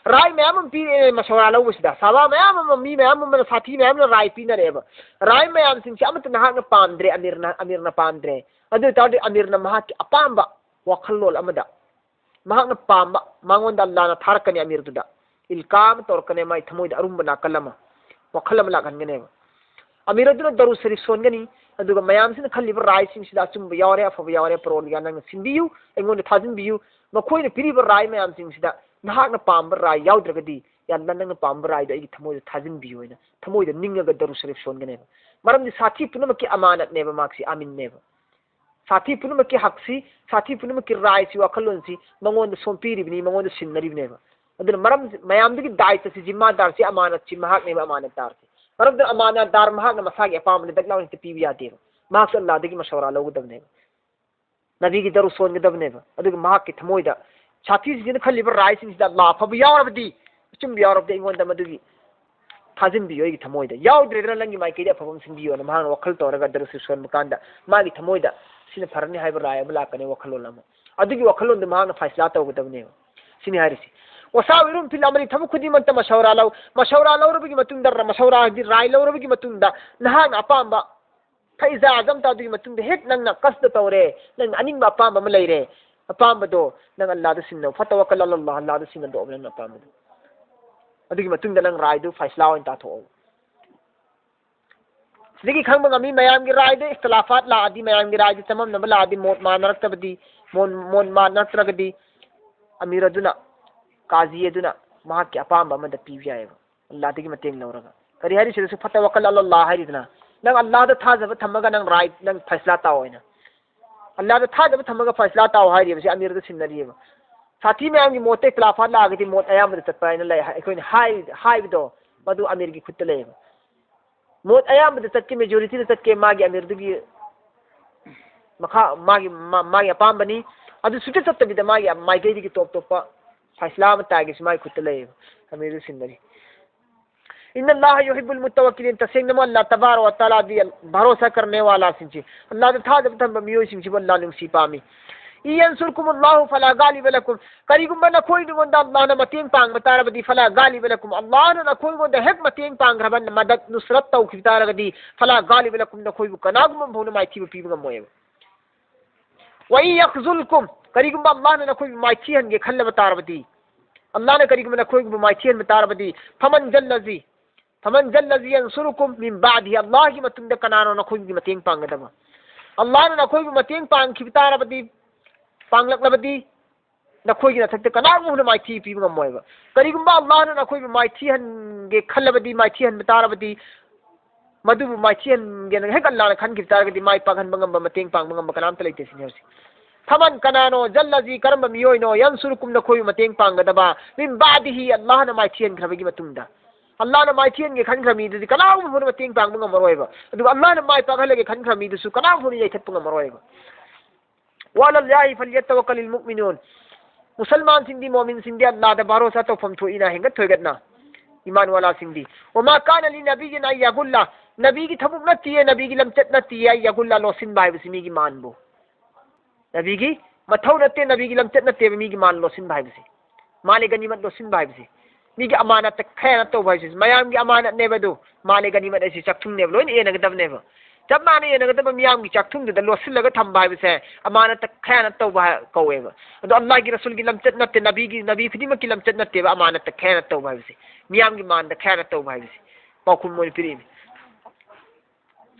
ꯔꯥꯏ ꯃꯌꯥꯝ ꯑꯃ ꯄꯤꯔꯛꯑꯦ ꯃꯁꯧꯔꯥ ꯂꯧꯕꯁꯤꯗ, ꯁꯍꯥꯕꯥ ꯃꯌꯥꯝ ꯑꯃ, ꯃꯤ ꯃꯌꯥꯝ ꯑꯃꯅ, ꯁꯥꯊꯤ ꯃꯌꯥꯝꯅ ꯔꯥꯏ ꯄꯤꯅꯔꯛꯑꯦꯕ꯫ ꯔꯥꯏ ꯃꯌꯥꯝꯁꯤꯡꯁꯦ ꯑꯃꯠꯇ ꯅꯍꯥꯛꯅ ꯄꯥꯝꯗ꯭ꯔꯦ, ꯑꯃꯤꯔꯅ, ꯑꯃꯤꯔꯅ ꯄꯥꯝꯗ꯭ꯔꯦ꯫ ꯑꯗꯨ ꯑꯣꯏ ꯇꯥꯔꯗꯤ ꯑꯃꯤꯔꯅ ꯃꯍꯥꯛꯀꯤ ꯑꯄꯥꯝꯕ ꯋꯥꯈꯜꯂꯣꯟ ꯑꯃꯗ ꯃꯍꯥꯛꯅ ꯄꯥꯝꯕ, ꯃꯉꯣꯟꯗ ꯑꯜꯂꯥꯅ ꯊꯥꯔꯛꯀꯅꯤ ꯑꯃꯤꯔꯗꯨꯗ꯫ ꯏꯜꯀꯥ ꯑꯃ ꯇꯧꯔꯛꯀꯅꯤ, ꯃꯥꯏ ꯊꯃꯣꯏꯗ ꯑꯔꯨꯝꯕ ꯅꯥꯀꯜ ꯑꯃ, ꯋꯥꯈꯜ ꯑꯃ ꯂꯥꯛꯍꯟꯒꯅꯦꯕ꯫ ꯑꯃꯤꯔ ꯑꯗꯨꯅ ꯗꯔꯨ ꯁꯔꯤꯐ ꯁꯣꯟꯒꯅꯤ, ꯑꯗꯨꯒ ꯃꯌꯥꯝꯁꯤꯅ ꯈꯜꯂꯤꯕ ꯔꯥꯏꯁꯤꯡꯁꯤꯗ ꯑꯆꯨꯝꯕ ꯌꯥꯎꯔꯦ, ꯑꯐꯕ ꯌꯥꯎꯔꯦ, ꯄꯔꯣꯜꯒ ꯅꯪꯅ ꯁꯤꯟꯕꯤꯌꯨ, ꯑꯩꯉꯣꯟꯗ ꯊꯥꯖꯤꯟꯕꯤꯌꯨ꯫ ꯃꯈꯣꯏꯅ ꯄꯤꯔꯤꯕ ꯔꯥꯏ ꯃꯌꯥꯝꯁꯤꯡꯁꯤꯗ ꯅꯍꯥꯛꯅ ꯄꯥꯝꯕ ꯔꯥꯏ ꯌꯥꯎꯗ꯭ꯔꯒꯗꯤ, "ꯌꯥ ꯑꯜꯂꯥ, ꯅꯪꯅ ꯄꯥꯝꯕ ꯔꯥꯏꯗꯣ ꯑꯩꯒꯤ ꯊꯃꯣꯏꯗ ꯊꯥꯖꯤꯟꯕꯤꯌꯨ" ꯍꯥꯏꯅ ꯊꯃꯣꯏꯗ ꯅꯤꯡꯉꯒ ꯗꯔꯨ ꯁꯔꯤꯐ ꯁꯣꯟꯒꯅꯦꯕ꯫ ꯃꯔꯝꯗꯤ ꯁꯥꯊꯤ ꯄꯨꯝꯅꯃꯛꯀꯤ ꯑꯃꯥꯅꯠꯅꯦꯕ, ꯃꯍꯥꯛꯁꯤ ꯑꯃꯤꯟꯅꯦꯕ꯫ ꯁꯥꯊꯤ ꯄꯨꯝꯅꯃꯛꯀꯤ ꯍꯛꯁꯤ, ꯁꯥꯊꯤ ꯄꯨꯝꯅꯃꯛꯀꯤ ꯔꯥꯏꯁꯤ, ꯋꯥꯈꯜꯂꯣꯟꯁꯤ ꯃꯉꯣꯟꯗ ꯁꯣꯝꯄꯤꯔꯤꯕꯅꯤ, ꯃꯉꯣꯟꯗ ꯁꯤꯟꯅꯔꯤꯕꯅꯦꯕ꯫ ꯑꯗꯨꯅ ꯃꯔꯝ ꯃꯌꯥꯝꯗꯨꯒꯤ ꯗꯥꯏꯇꯁꯤ, ꯖꯤꯝꯃꯥꯗꯥꯔꯁꯤ ꯑꯃꯥꯅꯠꯁꯤ ꯃꯍꯥꯛꯅꯦꯕ, ꯑꯃꯥꯅꯠꯗꯥꯔꯁꯤ꯫ ꯃꯔꯝꯗꯤ ꯑꯃꯥꯅꯥꯗꯥꯔ ꯃꯍꯥꯛꯅ ꯃꯁꯥꯒꯤ ꯑꯄꯥꯝꯕꯗ ꯗꯛ ꯂꯥꯎꯅ ꯍꯦꯛꯇ ꯄꯤꯕ ꯌꯥꯗꯦꯕ꯫ ꯃꯍꯥꯛꯁꯨ ꯑꯜꯂꯥꯗꯒꯤ ꯃꯁꯧꯔꯥ ꯂꯧꯒꯗꯕꯅꯦꯕ꯫ ꯅꯕꯤꯒꯤ ꯗꯔꯨꯁ ꯁꯣꯟꯒꯗꯕꯅꯦꯕ꯫ ꯑꯗꯨꯒ ꯃꯍꯥꯛꯀꯤ ꯊꯃꯣꯏꯗ ꯁꯥꯊꯤꯁꯤꯡꯁꯤꯅ ꯈꯜꯂꯤꯕ ꯔꯥꯏꯁꯤꯡꯁꯤꯗ ꯑꯜꯂꯥ ꯑꯐꯕ ꯌꯥꯎꯔꯕꯗꯤ, ꯑꯆꯨꯝꯕ ꯌꯥꯎꯔꯕꯗꯤ ꯑꯩꯉꯣꯟꯗ ꯃꯗꯨꯒꯤ ꯊꯥꯖꯤꯟꯕꯤꯌꯨ ꯑꯩꯒꯤ ꯊꯃꯣꯏꯗ꯫ ꯌꯥꯎꯗ꯭ꯔꯦꯗꯅ ꯅꯪꯒꯤ ꯃꯥꯏꯀꯩꯗ ꯑꯐꯕ ꯑꯃ ꯁꯤꯟꯕꯤꯌꯨꯅ ꯃꯍꯥꯛꯅ ꯋꯥꯈꯜ ꯇꯧꯔꯒ ꯗꯔꯨꯁ ꯁꯣꯟꯕ ꯀꯥꯟꯗ ꯃꯥꯒꯤ ꯊꯃꯣꯏꯗ ꯁꯤꯅ ꯐꯔꯅꯤ ꯍꯥꯏꯕ ꯔꯥꯏ ꯑꯃ ꯂꯥꯛꯀꯅꯤ, ꯋꯥꯈꯜꯂꯣꯟ ꯑꯃ꯫ ꯑꯗꯨꯒꯤ ꯋꯥꯈꯜꯂꯣꯟꯗꯣ ꯃꯍꯥꯛꯅ ꯐꯩꯁꯂꯥ ꯇꯧꯒꯗꯕꯅꯦꯕ꯫ ꯁꯤꯅꯤ ꯍꯥꯏꯔꯤꯁꯤ꯫ "ꯋꯁꯥꯋꯤꯔꯨꯝ ꯐꯤꯜ ꯑꯃꯔꯤ", ꯊꯕꯛ ꯈꯨꯗꯤꯡꯃꯛꯇ ꯃꯁꯧꯔꯥ ꯂꯧ꯫ ꯃꯁꯧꯔꯥ ꯂꯧꯔꯕꯒꯤ ꯃꯇꯨꯡꯗ, ꯃꯁꯧꯔꯥ ꯍꯥꯏꯗꯤ ꯔꯥꯏ ꯂꯧꯔꯕꯒꯤ ꯃꯇꯨꯡꯗ ꯅꯍꯥꯛꯅ ꯑꯄꯥꯝꯕ ꯐꯩꯖꯥ ꯑꯗꯨꯝ ꯇꯥꯗꯨꯒꯤ ꯃꯇꯨꯡꯗ ꯍꯦꯛ ꯅꯪꯅ ꯀꯁꯗ ꯇꯧꯔꯦ, ꯅꯪꯅ ꯑꯅꯤꯡꯕ ꯑꯄꯥꯝꯕ ꯑꯃ ꯂꯩꯔꯦ, ꯑꯄꯥꯝꯕꯗꯣ ꯅꯪ ꯑꯜꯂꯥꯗ ꯁꯤꯟꯅꯧ꯫ ꯐꯇꯋꯀꯜ ꯑꯂꯜꯂꯥꯍ, ꯑꯜꯂꯥꯗ ꯁꯤꯟꯅꯗꯣꯛꯑꯕ ꯅꯪꯅ ꯑꯄꯥꯝꯕꯗꯣ꯫ ꯑꯗꯨꯒꯤ ꯃꯇꯨꯡꯗ ꯅꯪ ꯔꯥꯏꯗꯨ ꯐꯩꯁꯂꯥ ꯑꯣꯏꯅ ꯇꯥꯊꯣꯛꯑꯣ꯫ ꯁꯤꯗꯒꯤ ꯈꯪꯕ ꯉꯝꯃꯤ, ꯃꯌꯥꯝꯒꯤ ꯔꯥꯏꯗ ꯏꯈꯇꯤꯂꯥꯐꯥꯠ ꯂꯥꯛꯑꯗꯤ, ꯃꯌꯥꯝꯒꯤ ꯔꯥꯏꯗ ꯆꯃꯝꯅꯕ ꯂꯥꯛꯑꯗꯤ, ꯃꯣꯠ ꯃꯥꯟꯅꯔꯛꯇꯕꯗꯤ, ꯃꯣꯟ-, ꯃꯣꯟ ꯃꯥꯟꯅꯔꯛꯇ꯭ꯔꯒꯗꯤ, ꯑꯃꯤꯔ ꯑꯗꯨꯅ, ꯀꯥꯖꯤ ꯑꯗꯨꯅ ꯃꯍꯥꯛꯀꯤ ꯑꯄꯥꯝꯕ ꯑꯃꯗ ꯄꯤꯕ ꯌꯥꯏꯑꯕ꯫ ꯑꯜꯂꯥꯗꯒꯤ ꯃꯇꯦꯡ ꯂꯧꯔꯒ꯫ ꯀꯔꯤ ꯍꯥꯏꯔꯤ ꯁꯤꯗꯁꯨ? "ꯐꯇꯋꯀꯜ ꯑꯂꯜꯂꯥꯍ" ꯍꯥꯏꯔꯤꯗꯅ꯫ ꯅꯪ ꯑꯜꯂꯥꯗ ꯊꯥꯖꯕ ꯊꯝꯃꯒ ꯅꯪ ꯔꯥꯏ, ꯅꯪ ꯐꯩꯁꯂꯥ ꯇꯥꯎ ꯍꯥꯏꯅ꯫ ꯑꯜꯂꯥꯗ ꯊꯥꯖꯕ ꯊꯝꯃꯒ ꯐꯩꯁꯂꯥ ꯇꯥꯎ ꯍꯥꯏꯔꯤꯕꯁꯤ ꯑꯃꯤꯔꯗ ꯁꯤꯟꯅꯔꯤꯑꯕ꯫ ꯁꯥꯊꯤ ꯃꯌꯥꯝꯒꯤ ꯃꯣꯠꯇ ꯏꯈꯇꯤꯂꯥꯐꯥꯠ ꯂꯥꯛꯑꯒꯗꯤ ꯃꯣꯠ ꯑꯌꯥꯝꯕꯗ ꯆꯠꯄ ꯍꯥꯏꯅ ꯂꯩ, ꯑꯩꯈꯣꯏꯅ ꯍꯥꯏ-, ꯍꯥꯏꯕꯗꯣ ꯃꯗꯨ ꯑꯃꯤꯔꯒꯤ ꯈꯨꯠꯇ ꯂꯩꯌꯦꯕ꯫ ꯃꯣꯠ ꯑꯌꯥꯝꯕꯗ ꯆꯠꯀꯦ, ꯃꯦꯖꯣꯔꯤꯇꯤꯗ ꯆꯠꯀꯦ, ꯃꯥꯒꯤ ꯑꯃꯤꯔꯗꯨꯒꯤ ꯃꯈꯥ, ꯃꯥꯒꯤ, ꯃꯥ-, ꯃꯥꯒꯤ ꯑꯄꯥꯝꯕꯅꯤ꯫ ꯑꯗꯨ ꯁꯨꯡꯆꯠ ꯆꯠꯇꯕꯤꯗ ꯃꯥꯒꯤ ꯃꯥꯏꯀꯩꯗꯒꯤ ꯇꯣꯞ ꯇꯣꯞꯄ ꯐꯩꯁꯂꯥ ꯑꯃ ꯇꯥꯒꯦꯁꯨ ꯃꯥꯒꯤ ꯈꯨꯠꯇ ꯂꯩꯌꯦꯕ꯫ ꯑꯃꯤꯔꯗꯨ ꯁꯤꯟꯅꯔꯤ꯫ "ꯏꯟꯅ ꯑꯜꯂꯥꯍ ꯌꯨꯍꯤꯕꯨꯜ ꯃꯨꯇꯋꯛꯀꯤꯂꯤꯟ", ꯇꯁꯦꯡꯅ ꯑꯜꯂꯥ ꯇꯕꯥꯔꯛ ꯋ ꯇꯥꯂꯥꯗꯤ ꯚꯔꯣꯁꯥ ꯀꯔꯅꯦ ꯋꯥꯂꯥꯁꯤꯡꯁꯤ, ꯑꯜꯂꯥꯗ ꯊꯥꯖꯕ ꯊꯝꯕ ꯃꯤꯑꯣꯏꯁꯤꯡꯁꯤꯕꯨ ꯑꯜꯂꯥ ꯅꯨꯡꯁꯤ ꯄꯥꯝꯃꯤ꯫ "ꯏꯟ ꯌꯟꯁꯨꯔꯀꯨꯝ ꯑꯜꯂꯥꯍꯨ ꯐꯂꯥ ꯒꯥꯂꯤꯕ ꯂꯀꯨꯝ", ꯀꯔꯤꯒꯨꯝꯕ ꯅꯈꯣꯏ ꯅꯉꯣꯟꯗ ꯑꯜꯂꯥꯍꯅ ꯃꯇꯦꯡ ꯄꯥꯡꯕ ꯇꯥꯔꯕꯗꯤ, "ꯐꯂꯥ ꯒꯥꯂꯤꯕ ꯂꯀꯨꯝ", ꯑꯜꯂꯥꯍꯅ ꯅꯈꯣꯏꯉꯣꯟꯗ ꯍꯦꯛ ꯃꯇꯦꯡ ꯄꯥꯡꯈ꯭ꯔꯕ, ꯃꯗꯠ ꯅꯨꯁꯔꯠ ꯇꯧꯈꯤꯕ ꯇꯥꯔꯒꯗꯤ, "ꯐꯂꯥ ꯒꯥꯂꯤꯕ ꯂꯀꯨꯝ", ꯅꯈꯣꯏꯕꯨ ꯀꯅꯥꯒꯨꯝꯕ ꯐꯥꯎꯅ ꯃꯥꯏꯊꯤꯕ ꯄꯤꯕ ꯉꯝꯃꯣꯏꯕ꯫ "ꯋ ꯏꯟ ꯌꯈꯖꯨꯜꯀꯨꯝ", ꯀꯔꯤꯒꯨꯝꯕ ꯑꯜꯂꯥꯍꯅ ꯅꯈꯣꯏꯕꯨ ꯃꯥꯏꯊꯤꯍꯟꯒꯦ ꯈꯜꯂꯕ ꯇꯥꯔꯕꯗꯤ, ꯑꯜꯂꯥꯍꯅ ꯀꯔꯤꯒꯨꯝꯕ ꯅꯈꯣꯏꯕꯨ ꯃꯥꯏꯊꯤꯍꯟꯕ ꯇꯥꯔꯕꯗꯤ, "ꯐꯃꯟ ꯖꯜꯂꯖꯤ", "ꯐꯃꯟ ꯖꯜꯂꯖꯤ ꯌꯟꯁꯨꯔꯨꯀꯨꯝ ꯃꯤꯟ ꯕꯥꯗꯤꯍꯤ", ꯑꯜꯂꯥꯍꯒꯤ ꯃꯇꯨꯡꯗ ꯀꯅꯥꯅꯣ ꯅꯈꯣꯏꯒꯤ ꯃꯇꯦꯡ ꯄꯥꯡꯒꯗꯕ? ꯑꯜꯂꯥꯍꯅ ꯅꯈꯣꯏꯕꯨ ꯃꯇꯦꯡ ꯄꯥꯡꯈꯤꯕ ꯇꯥꯔꯕꯗꯤ, ꯄꯥꯡꯂꯛꯂꯕꯗꯤ, ꯅꯈꯣꯏꯒꯤ ꯃꯊꯛꯇ ꯀꯅꯥꯒꯨꯝꯕꯅ ꯃꯥꯏꯊꯤ ꯄꯤꯕ ꯉꯝꯃꯣꯏꯕ꯫ ꯀꯔꯤꯒꯨꯝꯕ ꯑꯜꯂꯥꯍꯅ ꯅꯈꯣꯏꯕꯨ ꯃꯥꯏꯊꯤꯍꯟꯒꯦ ꯈꯜꯂꯕꯗꯤ, ꯃꯥꯏꯊꯤꯍꯟꯕ ꯇꯥꯔꯕꯗꯤ, ꯃꯗꯨꯕꯨ ꯃꯥꯏꯊꯤꯍꯟꯒꯦꯅ ꯍꯦꯛ ꯑꯜꯂꯥꯍꯅ ꯈꯟꯈꯤꯕ ꯇꯥꯔꯒꯗꯤ, ꯃꯥꯏ ꯄꯥꯛꯍꯟꯕ ꯉꯝꯕ, ꯃꯇꯦꯡ ꯄꯥꯡꯕ ꯉꯝꯕ ꯀꯅꯥꯝꯇ ꯂꯩꯇꯦ ꯁꯤꯅꯤ ꯍꯧꯖꯤꯛ꯫ "ꯐꯃꯟ", ꯀꯅꯥꯅꯣ? "ꯖꯜꯂꯖꯤ", ꯀꯔꯝꯕ ꯃꯤꯑꯣꯏꯅꯣ? "ꯌꯟꯁꯨꯔꯨꯀꯨꯝ", ꯅꯈꯣꯏꯕꯨ ꯃꯇꯦꯡ ꯄꯥꯡꯒꯗꯕ, "ꯃꯤꯟ ꯕꯥꯗꯤꯍꯤ", ꯑꯜꯂꯥꯍꯅ ꯃꯥꯏꯊꯤꯍꯟꯈ꯭ꯔꯕꯒꯤ ꯃꯇꯨꯡꯗ꯫ ꯑꯜꯂꯥꯅ ꯃꯥꯏꯊꯤꯍꯟꯒꯦ ꯈꯟꯈ꯭ꯔ ꯃꯤꯗꯨꯗꯤ ꯀꯅꯥꯒꯨꯝꯕ ꯐꯥꯎꯅ ꯃꯇꯦꯡ ꯄꯥꯡꯕ ꯉꯝꯃꯔꯣꯏꯕ꯫ ꯑꯗꯨꯒ ꯑꯜꯂꯥꯅ ꯃꯥꯏ ꯄꯥꯛꯍꯜꯂꯒꯦ ꯈꯟꯈ꯭ꯔ ꯃꯤꯗꯨꯁꯨ ꯀꯅꯥꯒꯨꯝꯕ ꯐꯥꯎꯅ ꯌꯩꯊꯠꯄ ꯉꯝꯃꯔꯣꯏꯕ꯫ وعلى الله فليتوكل المؤمنون. ꯃꯨꯁꯜꯃꯥꯟꯁꯤꯡꯗꯤ, ꯃꯣꯃꯤꯟꯁꯤꯡꯗꯤ ꯑꯜꯂꯥꯗ ꯚꯔꯣꯁꯥ ꯇꯧꯐꯝ ꯊꯣꯛꯏꯅ, ꯍꯦꯟꯒꯠ ꯊꯣꯏꯒꯠꯅ, ꯏꯃꯥꯟ ꯋꯥꯂꯥꯁꯤꯡꯗꯤ꯫ وما كان لنبي أن يغل. ꯅꯕꯤꯒꯤ ꯊꯕꯛ ꯅꯠꯇꯤꯌꯦ, ꯅꯕꯤꯒꯤ ꯂꯝꯆꯠ ꯅꯠꯇꯤꯌꯦ, أن يغل, ꯂꯣꯠꯁꯤꯟꯕ ꯍꯥꯏꯕꯁꯤ ꯃꯤꯒꯤ ꯃꯥꯟꯕꯨ꯫ ꯅꯕꯤꯒꯤ ꯃꯊꯧ ꯅꯠꯇꯦ, ꯅꯕꯤꯒꯤ ꯂꯝꯆꯠ ꯅꯠꯇꯦꯕ ꯃꯤꯒꯤ ꯃꯥꯟ ꯂꯣꯠꯁꯤꯟꯕ ꯍꯥꯏꯕꯁꯤ꯫ ꯃꯥꯂꯦ ꯒꯅꯤꯃꯠ ꯂꯣꯠꯁꯤꯟꯕ ꯍꯥꯏꯕꯁꯤ꯫ ꯃꯤꯒꯤ ꯑꯃꯥꯅꯠꯇ ꯈꯌꯥꯅꯠ ꯇꯧꯕ ꯍꯥꯏꯕꯁꯤ꯫ ꯃꯌꯥꯝꯒꯤ ꯑꯃꯥꯅꯠꯅꯦꯕ ꯑꯗꯨ꯫ ꯃꯥꯂꯦ ꯒꯅꯤꯃꯠ ꯍꯥꯏꯁꯤ ꯆꯥꯛꯊꯨꯡꯅꯦꯕ, ꯂꯣꯏꯅ ꯌꯦꯟꯅꯒꯗꯕꯅꯦꯕ꯫ ꯆꯞ ꯃꯥꯟꯅ ꯌꯦꯟꯅꯒꯗꯕ ꯃꯤꯌꯥꯝꯒꯤ ꯆꯥꯛꯊꯨꯡꯗꯨꯗ ꯂꯣꯠꯁꯤꯜꯂꯒ ꯊꯝꯕ ꯍꯥꯏꯕꯁꯦ ꯑꯃꯥꯅꯠꯇ ꯈꯌꯥꯅꯠ ꯇꯧꯕ ꯍꯥꯏ-, ꯀꯧꯋꯦꯕ꯫ ꯑꯗꯣ ꯑꯜꯂꯥꯍꯒꯤ ꯔꯁꯨꯜꯒꯤ ꯂꯝꯆꯠ ꯅꯠꯇꯦ, ꯅꯕꯤꯒꯤ, ꯅꯕꯤ ꯈꯨꯗꯤꯡꯃꯛꯀꯤ ꯂꯝꯆꯠ ꯅꯠꯇꯦꯕ ꯑꯃꯥꯅꯠꯇ ꯈꯌꯥꯅꯠ ꯇꯧꯕ ꯍꯥꯏꯕꯁꯤ꯫ ꯃꯤꯌꯥꯝꯒꯤ ꯃꯥꯟꯗ ꯈꯌꯥꯅꯠ ꯇꯧꯕ ꯍꯥꯏꯕꯁꯤ꯫ ꯄꯥꯎꯈꯨꯝ ꯑꯣꯏꯅ ꯄꯤꯔꯛꯏꯅꯤ꯫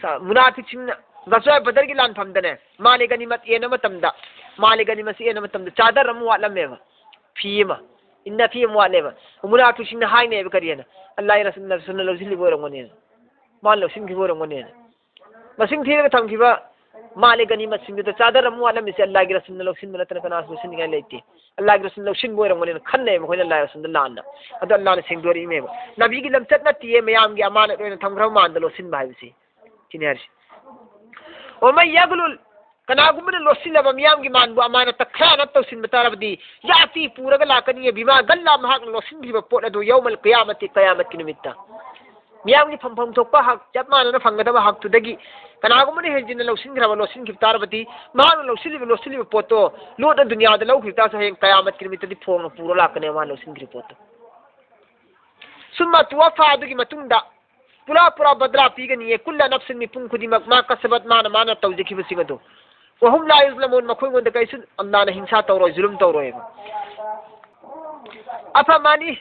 ꯁ-, ꯃꯨꯅꯥꯐꯤꯛꯁꯤꯡꯅ ꯒꯖꯋꯥ ꯕꯗꯔꯒꯤ ꯂꯥꯟꯐꯝꯗꯅꯦ, ꯃꯥꯂꯦ ꯒꯅꯤꯃꯠ ꯌꯦꯟꯕ ꯃꯇꯝꯗ, ꯃꯥꯂꯦ ꯒꯅꯤꯃꯠꯁꯤ ꯌꯦꯟꯕ ꯃꯇꯝꯗ ꯆꯥꯗꯔ ꯑꯃ ꯋꯥꯠꯂꯝꯃꯦꯕ, ꯐꯤ ꯑꯃ, ꯏꯟꯅ ꯐꯤ ꯑꯃ ꯋꯥꯠꯂꯦꯕ꯫ ꯃꯨꯅꯥꯐꯤꯛꯁꯤꯡꯅ ꯍꯥꯏꯅꯦꯕ, ꯀꯔꯤ ꯍꯥꯏꯅ? "ꯑꯜꯂꯥꯍꯒꯤ ꯔꯁꯨꯜ, ꯔꯁꯨꯜꯅ ꯂꯧꯁꯤꯜꯂꯤꯕ ꯑꯣꯏꯔꯝꯒꯅꯦꯅ, ꯃꯥꯅ ꯂꯧꯁꯤꯟꯈꯤꯕ ꯑꯣꯏꯔꯝꯒꯅꯦꯅ"꯫ ꯃꯁꯤꯡ ꯊꯤꯔꯒ ꯊꯝꯈꯤꯕ ꯃꯥꯂꯦ ꯒꯅꯤꯃꯠꯁꯤꯡꯗꯨꯗ ꯆꯥꯗꯔ ꯑꯃ ꯋꯥꯠꯂꯝꯃꯤꯁꯦ ꯑꯜꯂꯥꯍꯒꯤ ꯔꯁꯨꯜꯅ ꯂꯧꯁꯤꯟꯕ ꯅꯠꯇꯅ ꯀꯅꯥꯁꯨ ꯂꯧꯁꯤꯟꯅꯤꯡꯉꯥꯏ ꯂꯩꯇꯦ꯫ ꯑꯜꯂꯥꯍꯒꯤ ꯔꯁꯨꯜꯅ ꯂꯧꯁꯤꯟꯕ ꯑꯣꯏꯔꯝꯒꯅꯦꯅ ꯈꯟꯅꯩ ꯃꯈꯣꯏꯅ ꯑꯜꯂꯥꯍꯒꯤ ꯔꯁꯨꯜꯗ ꯂꯥꯟꯅ꯫ ꯑꯗꯣ ꯑꯜꯂꯥꯍꯅ ꯁꯦꯡꯗꯣꯔꯛꯏꯅꯦꯕ꯫ ꯅꯕꯤꯒꯤ ꯂꯝꯆꯠ ꯅꯠꯇꯤꯌꯦ ꯃꯌꯥꯝꯒꯤ ꯑꯃꯥꯅꯠ ꯑꯣꯏꯅ ꯊꯝꯈ꯭ꯔꯕ ꯃꯥꯟꯗ ꯂꯣꯠꯁꯤꯟꯕ ꯍꯥꯏꯕꯁꯤ꯫ ꯁꯤꯅꯤ ꯍꯥꯏꯔꯤꯁꯤ꯫ "ومن يغلل", ꯀꯅꯥꯒꯨꯝꯕꯅ ꯂꯣꯠꯁꯤꯜꯂꯕ ꯃꯤꯌꯥꯝꯒꯤ ꯃꯥꯟꯕꯨ ꯑꯃꯥꯅꯠꯇ ꯈꯌꯥꯅꯠ ꯇꯧꯁꯤꯟꯕ ꯇꯥꯔꯕꯗꯤ, "يأت", ꯄꯨꯔꯒ ꯂꯥꯛꯀꯅꯤ, "بما غل", ꯃꯍꯥꯛꯅ ꯂꯣꯠꯁꯤꯟꯈꯤꯕ ꯄꯣꯠ ꯑꯗꯨ, "يوم القيامة", ꯀꯌꯥꯃꯠꯀꯤ ꯅꯨꯃꯤꯠꯇ꯫ ꯃꯤꯌꯥꯝꯒꯤ ꯐꯪꯐꯝ ꯊꯣꯛꯄ ꯍꯛ ꯆꯞ ꯃꯥꯟꯅꯅ ꯐꯪꯒꯗꯕ ꯍꯛꯇꯨꯗꯒꯤ ꯀꯅꯥꯒꯨꯝꯕꯅ ꯍꯦꯟꯖꯤꯟꯅ ꯂꯧꯁꯤꯟꯈ꯭ꯔꯕ, ꯂꯣꯠꯁꯤꯟꯈꯤꯕ ꯇꯥꯔꯕꯗꯤ, ꯃꯍꯥꯛꯅ ꯂꯧꯁꯤꯜꯂꯤꯕ, ꯂꯣꯠꯁꯤꯜꯂꯤꯕ ꯄꯣꯠꯇꯣ ꯂꯣꯠꯅ ꯗꯨꯅꯤꯌꯥꯗ ꯂꯧꯈꯤꯕ ꯇꯥꯔꯁꯨ, ꯍꯌꯦꯡ ꯀꯌꯥꯃꯠꯀꯤ ꯅꯨꯃꯤꯠꯇꯗꯤ ꯐꯣꯡꯅ ꯄꯨꯔ ꯂꯥꯛꯀꯅꯦꯕ ꯃꯥꯅ ꯂꯧꯁꯤꯟꯈ꯭ꯔꯤꯕ ꯄꯣꯠꯇꯣ꯫ ثم توفى، ꯑꯗꯨꯒꯤ ꯃꯇꯨꯡꯗ ꯄꯨꯔꯥ ꯄꯨꯔꯥ ꯕꯗꯂꯥ ꯄꯤꯒꯅꯤꯌꯦ꯫ كل نفس، ꯃꯤꯄꯨꯝ ꯈꯨꯗꯤꯡꯃꯛ، ما كسبت، ꯃꯥꯅ ꯃꯥꯅ ꯇꯧꯖꯈꯤꯕꯁꯤꯡ ꯑꯗꯨ꯫ وهم لا يظلمون، ꯃꯈꯣꯏꯉꯣꯟꯗ ꯀꯔꯤꯁꯨ ꯑꯜꯂꯥꯅ ꯍꯤꯡꯁꯥ ꯇꯧꯔꯣꯏ, ꯖꯨꯂꯨꯝ ꯇꯧꯔꯣꯏꯕ꯫ أفمن،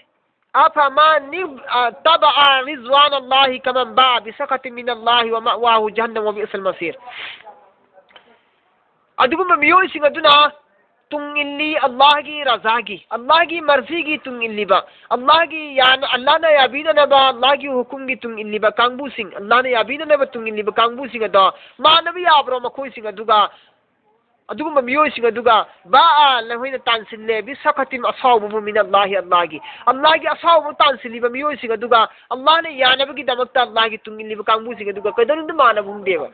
أفمن، آ، تبع رضوان الله كمن باء بسخط من الله ومأواه جهنم وبئس المصير. ꯑꯗꯨꯒꯨꯝꯕ ꯃꯤꯑꯣꯏꯁꯤꯡ ꯑꯗꯨꯅ ꯇꯨꯡ ꯏꯜꯂꯤ ꯑꯜꯂꯥꯍꯒꯤ ꯔꯖꯥꯒꯤ, ꯑꯜꯂꯥꯍꯒꯤ ꯃꯔꯖꯤꯒꯤ ꯇꯨꯡ ꯏꯜꯂꯤꯕ, ꯑꯜꯂꯥꯍꯒꯤ ꯌꯥꯅ-, ꯑꯜꯂꯥꯍꯅ ꯌꯥꯕꯤꯅꯅꯕ, ꯑꯜꯂꯥꯍꯒꯤ ꯍꯨꯀꯨꯝꯒꯤ ꯇꯨꯡ ꯏꯜꯂꯤꯕ ꯀꯥꯡꯕꯨꯁꯤꯡ, ꯑꯜꯂꯥꯍꯅ ꯌꯥꯕꯤꯅꯅꯕ ꯇꯨꯡ ꯏꯜꯂꯤꯕ ꯀꯥꯡꯕꯨꯁꯤꯡ ꯑꯗꯣ ꯃꯥꯟꯅꯕ ꯌꯥꯕ꯭ꯔꯣ ꯃꯈꯣꯏꯁꯤꯡ ꯑꯗꯨꯒ? ꯑꯗꯨꯒꯨꯝꯕ ꯃꯤꯑꯣꯏꯁꯤꯡ ꯑꯗꯨꯒ ꯕꯥꯑ ꯂꯣꯏꯅ ꯇꯥꯟꯁꯤꯜꯂꯦ ꯕꯤꯁꯈꯇꯤꯟ ꯑꯁꯥꯎꯕꯕꯨ ꯃꯤꯅ ꯑꯜꯂꯥꯍꯤ ꯑꯜꯂꯥꯍꯒꯤ ꯑꯜꯂꯥꯍꯒꯤ ꯑꯁꯥꯎꯕ ꯇꯥꯟꯁꯤꯜꯂꯤꯕ ꯃꯤꯑꯣꯏꯁꯤꯡ ꯑꯗꯨꯒ ꯑꯜꯂꯥꯍꯅ ꯌꯥꯅꯕꯒꯤꯗꯃꯛꯇ ꯑꯜꯂꯥꯍꯒꯤ ꯇꯨꯡ ꯏꯜꯂꯤꯕ ꯀꯥꯡꯕꯨꯁꯤꯡ ꯑꯗꯨꯒ ꯀꯩꯗꯧꯅꯨꯡꯗ ꯃꯥꯟꯅꯕ ꯍꯨꯝꯗꯦꯕ꯫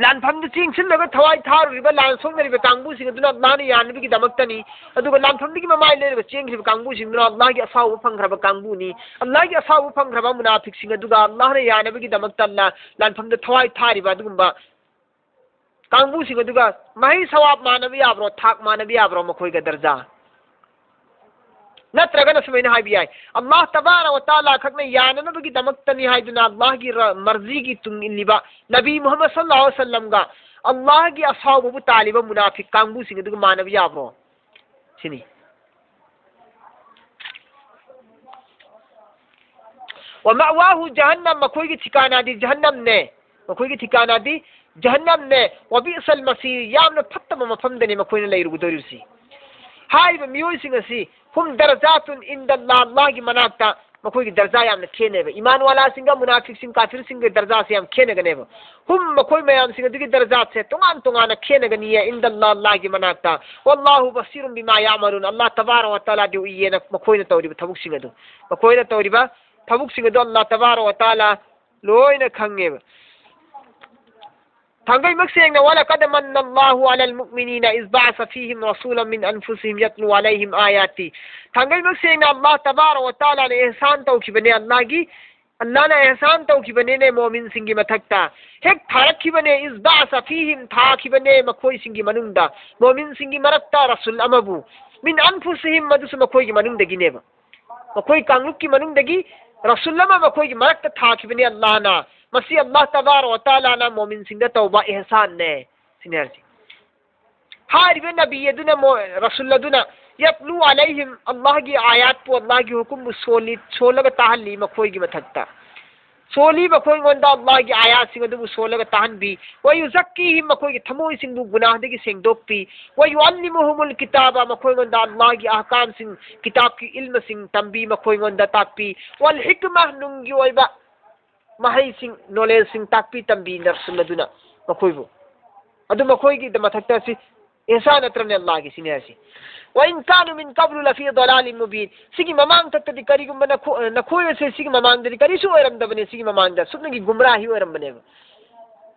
ꯂꯥꯟꯐꯝꯗ ꯆꯦꯟꯁꯤꯜꯂꯒ ꯊꯋꯥꯏ ꯊꯥꯔꯨꯔꯤꯕ ꯂꯥꯟ ꯁꯣꯛꯅꯔꯤꯕ ꯀꯥꯡꯕꯨꯁꯤꯡ ꯑꯗꯨꯅ ꯑꯜꯂꯥꯍꯅ ꯌꯥꯅꯕꯒꯤꯗꯃꯛꯇꯅꯤ꯫ ꯑꯗꯨꯒ ꯂꯥꯟꯐꯝꯗꯒꯤ ꯃꯃꯥꯏ ꯂꯩꯔꯒ ꯆꯦꯟꯈ꯭ꯔꯤꯕ ꯀꯥꯡꯕꯨꯁꯤꯡꯗꯨꯅ ꯑꯜꯂꯥꯍꯒꯤ ꯑꯁꯥꯎꯕ ꯐꯪꯈ꯭ꯔꯕ ꯀꯥꯡꯕꯨꯅꯤ꯫ ꯑꯜꯂꯥꯍꯒꯤ ꯑꯁꯥꯎꯕ ꯐꯪꯈ꯭ꯔꯕ ꯃꯨꯅꯥꯐꯤꯛꯁꯤꯡ ꯑꯗꯨꯒ ꯑꯜꯂꯥꯍꯅ ꯌꯥꯅꯕꯒꯤꯗꯃꯛꯇ ꯂꯥꯟꯐꯝꯗ ꯊꯋꯥꯏ ꯊꯥꯔꯤꯕ ꯑꯗꯨꯒꯨꯝꯕ ꯀꯥꯡꯕꯨꯁꯤꯡ ꯑꯗꯨꯒ ꯃꯍꯩ ꯁꯋꯥꯕ ꯃꯥꯟꯅꯕ ꯌꯥꯕ꯭ꯔꯣ? ꯊꯥꯛ ꯃꯥꯟꯅꯕ ꯌꯥꯕ꯭ꯔꯣ ꯃꯈꯣꯏꯒ ꯗꯔꯖꯥ? ꯅꯠꯇ꯭ꯔꯒꯅ ꯁꯨꯃꯥꯏꯅ ꯍꯥꯏꯕ ꯌꯥꯏ, ꯑꯜꯂꯥꯍ ꯇꯕꯥꯔꯛ ꯋ ꯇꯥꯂꯥ ꯈꯛꯅ ꯌꯥꯅꯅꯕꯒꯤꯗꯃꯛꯇꯅꯤ ꯍꯥꯏꯗꯨꯅ ꯑꯜꯂꯥꯍꯒꯤ ꯔ-, ꯃꯔꯖꯤꯒꯤ ꯇꯨꯡ ꯏꯜꯂꯤꯕ ꯅꯕꯤ ꯃꯨꯍꯝꯃꯗ ꯁꯜꯂꯜꯂꯥꯍꯨ ꯑꯂꯩꯍꯤ ꯋꯁꯜꯂꯝꯒ ꯑꯜꯂꯥꯍꯒꯤ ꯑꯁꯥꯎꯕꯕꯨ ꯇꯥꯜꯂꯤꯕ ꯃꯨꯅꯥꯐꯤꯛ ꯀꯥꯡꯕꯨꯁꯤꯡ ꯑꯗꯨꯒ ꯃꯥꯟꯅꯕ ꯌꯥꯕ꯭ꯔꯣ? ꯁꯤꯅꯤ꯫ ꯋꯃꯥꯋꯥꯍꯨ ꯖꯍꯟꯅꯝ, ꯃꯈꯣꯏꯒꯤ ꯊꯤꯀꯥꯅꯥꯗꯤ ꯖꯍꯟꯅꯝꯅꯦ꯫ ꯃꯈꯣꯏꯒꯤ ꯊꯤꯀꯥꯅꯥꯗꯤ ꯖꯍꯟꯅꯝꯅꯦ꯫ ꯋꯕꯤꯁꯜ ꯃꯁꯤꯔ, ꯌꯥꯝꯅ ꯐꯠꯇꯕ ꯃꯐꯝꯗꯅꯤ ꯃꯈꯣꯏꯅ ꯂꯩꯔꯨꯒꯗꯧꯔꯤꯕꯁꯤ꯫ ꯍꯥꯏꯔꯤꯕ ꯃꯤꯑꯣꯏꯁꯤꯡ ꯑꯁꯤ ꯍꯨꯝ ꯗꯔꯖꯥꯇꯨꯟ ꯏꯟꯗ ꯑꯜꯂꯥꯍ, ꯑꯜꯂꯥꯍꯒꯤ ꯃꯅꯥꯛꯇ ꯃꯈꯣꯏꯒꯤ ꯗꯔꯖꯥ ꯌꯥꯝꯅ ꯈꯦꯠꯅꯩꯕ꯫ ꯏꯃꯥꯟ ꯋꯥꯂꯥꯁꯤꯡꯒ ꯃꯨꯅꯥꯐꯤꯛꯁꯤꯡ, ꯀꯥꯐꯤꯔꯁꯤꯡꯒꯤ ꯗꯔꯖꯥꯁꯦ ꯌꯥꯝ ꯈꯦꯠꯅꯒꯅꯦꯕ꯫ ꯍꯨꯝ, ꯃꯈꯣꯏ ꯃꯌꯥꯝꯁꯤꯡ ꯑꯗꯨꯒꯤ ꯗꯔꯖꯥꯠꯁꯦ ꯇꯣꯉꯥꯟ ꯇꯣꯉꯥꯟꯅ ꯈꯦꯠꯅꯒꯅꯤꯌꯦ, ꯏꯟꯗ ꯑꯜꯂꯥꯍ, ꯑꯜꯂꯥꯍꯒꯤ ꯃꯅꯥꯛꯇ꯫ ꯋꯜꯂꯥꯍꯨ ꯕꯁꯤꯔꯨꯝ ꯕꯤꯃꯥ ꯌꯥꯃꯔꯨꯟ, ꯑꯜꯂꯥꯍ ꯇꯕꯥꯔꯛ ꯋ ꯇꯥꯂꯥꯗꯤ ꯎꯏꯌꯦꯅ ꯃꯈꯣꯏꯅ ꯇꯧꯔꯤꯕ ꯊꯕꯛꯁꯤꯡ ꯑꯗꯨ꯫ ꯃꯈꯣꯏꯅ ꯇꯧꯔꯤꯕ ꯊꯕꯛꯁꯤꯡ ꯑꯗꯨ ꯑꯜꯂꯥꯍ ꯇꯕꯥꯔꯛ ꯋ ꯇꯥꯂꯥ ꯂꯣꯏꯅ ꯈꯪꯉꯦꯕ꯫ ꯊꯥꯡꯒꯩꯃꯛ ꯁꯦꯡꯅ, ولقد من الله على المؤمنين إذ بعث فيهم رسولا من أنفسهم يتلو عليهم آياته. ꯊꯥꯡꯒꯩꯃꯛ ꯁꯦꯡꯅ ꯑꯜꯂꯥꯍ ꯇꯕꯥꯔꯛ ꯋ ꯇꯥꯂꯥꯅ ꯏꯍꯁꯥꯟ ꯇꯧꯈꯤꯕꯅꯦ, ꯑꯜꯂꯥꯍꯒꯤ, ꯑꯜꯂꯥꯍꯅ ꯏꯍꯁꯥꯟ ꯇꯧꯈꯤꯕꯅꯦꯅꯦ ꯃꯣꯃꯤꯟꯁꯤꯡꯒꯤ ꯃꯊꯛꯇ꯫ ꯍꯦꯛ ꯊꯥꯔꯛꯈꯤꯕꯅꯦ, إذ بعث فيهم, ꯊꯥꯈꯤꯕꯅꯦ ꯃꯈꯣꯏꯁꯤꯡꯒꯤ ꯃꯅꯨꯡꯗ, ꯃꯣꯃꯤꯟꯁꯤꯡꯒꯤ ꯃꯔꯛꯇ ꯔꯁꯨꯜ ꯑꯃꯕꯨ, من أنفسهم, ꯃꯗꯨꯁꯨ ꯃꯈꯣꯏꯒꯤ ꯃꯅꯨꯡꯗꯒꯤꯅꯦꯕ꯫ ꯃꯈꯣꯏ ꯀꯥꯡꯂꯨꯞꯀꯤ ꯃꯅꯨꯡꯗꯒꯤ ꯔꯁꯨꯜ ꯑꯃ ꯃꯈꯣꯏꯒꯤ ꯃꯔꯛꯇ ꯊꯥꯈꯤꯕꯅꯤ ꯑꯜꯂꯥꯍꯅ꯫ ꯃꯁꯤ ꯑꯜꯂꯥꯍ ꯇꯕꯥꯔꯛ ꯋ ꯇꯥꯂꯥꯅ ꯃꯣꯃꯤꯟꯁꯤꯡꯗ ꯇꯧꯕ ꯏꯍꯁꯥꯟꯅꯦ꯫ ꯁꯤꯅꯤ ꯍꯥꯏꯔꯤꯁꯤ꯫ ꯍꯥꯏꯔꯤꯕ ꯅꯕꯤ ꯑꯗꯨꯅ ꯃꯣ-, ꯔꯁꯨꯜ ꯑꯗꯨꯅ يتلو عليهم, ꯑꯜꯂꯥꯍꯒꯤ ꯑꯥꯌꯥꯠꯄꯨ, ꯑꯜꯂꯥꯍꯒꯤ ꯍꯨꯀꯨꯝꯕꯨ ꯁꯣꯜꯂꯤ, ꯁꯣꯜꯂꯒ ꯇꯥꯍꯜꯂꯤ ꯃꯈꯣꯏꯒꯤ ꯃꯊꯛꯇ꯫ ꯁꯣꯜꯂꯤ ꯃꯈꯣꯏꯉꯣꯟꯗ ꯑꯜꯂꯥꯍꯒꯤ ꯑꯥꯌꯥꯠꯁꯤꯡ ꯑꯗꯨꯕꯨ ꯁꯣꯜꯂꯒ ꯇꯥꯍꯟꯕꯤ꯫ ويزكيهم, ꯃꯈꯣꯏꯒꯤ ꯊꯃꯣꯏꯁꯤꯡꯕꯨ ꯒꯨꯅꯥꯍꯗꯒꯤ ꯁꯦꯡꯗꯣꯛꯄꯤ꯫ ويعلمهم الكتاب, ꯃꯈꯣꯏꯉꯣꯟꯗ ꯑꯜꯂꯥꯍꯒꯤ ꯑꯍꯀꯥꯝꯁꯤꯡ, ꯀꯤꯇꯥꯕꯀꯤ ꯏꯜꯃꯁꯤꯡ ꯇꯝꯕꯤ, ꯃꯈꯣꯏꯉꯣꯟꯗ ꯇꯥꯛꯄꯤ꯫ والحكمة, ꯅꯨꯡꯒꯤ ꯑꯣꯏꯕ ꯃꯍꯩꯁꯤꯡ, ꯅꯣꯂꯦꯖꯁꯤꯡ ꯇꯥꯛꯄꯤ ꯇꯝꯕꯤ ꯔꯁꯨꯜ ꯑꯗꯨꯅ ꯃꯈꯣꯏꯕꯨ꯫ ꯑꯗꯨ ꯃꯈꯣꯏꯒꯤ ꯃꯊꯛꯇ ꯁꯤ ꯏꯍꯁꯥꯟ ꯅꯠꯇ꯭ꯔꯅꯦ ꯑꯜꯂꯥꯍꯒꯤ ꯁꯤꯅꯦ ꯍꯥꯏꯁꯤ꯫ "ꯋ ꯏꯟ ꯀꯥꯅꯨ ꯃꯤꯟ ꯀꯕ꯭ꯂꯨ ꯂꯐꯤ ꯗꯂꯥꯂꯤꯟ ꯃꯨꯕꯤꯟ"꯫ ꯁꯤꯒꯤ ꯃꯃꯥꯡ ꯊꯛꯇꯗꯤ ꯀꯔꯤꯒꯨꯝꯕ ꯅꯈꯣ-, ꯅꯈꯣꯏ ꯑꯁꯦ ꯁꯤꯒꯤ ꯃꯃꯥꯡꯗꯗꯤ ꯀꯔꯤꯁꯨ ꯑꯣꯏꯔꯝꯗꯕꯅꯦ, ꯁꯤꯒꯤ ꯃꯃꯥꯡꯗ ꯁꯨꯞꯅꯒꯤ ꯒꯨꯝꯔꯥꯍꯤ ꯑꯣꯏꯔꯝꯕꯅꯦꯕ꯫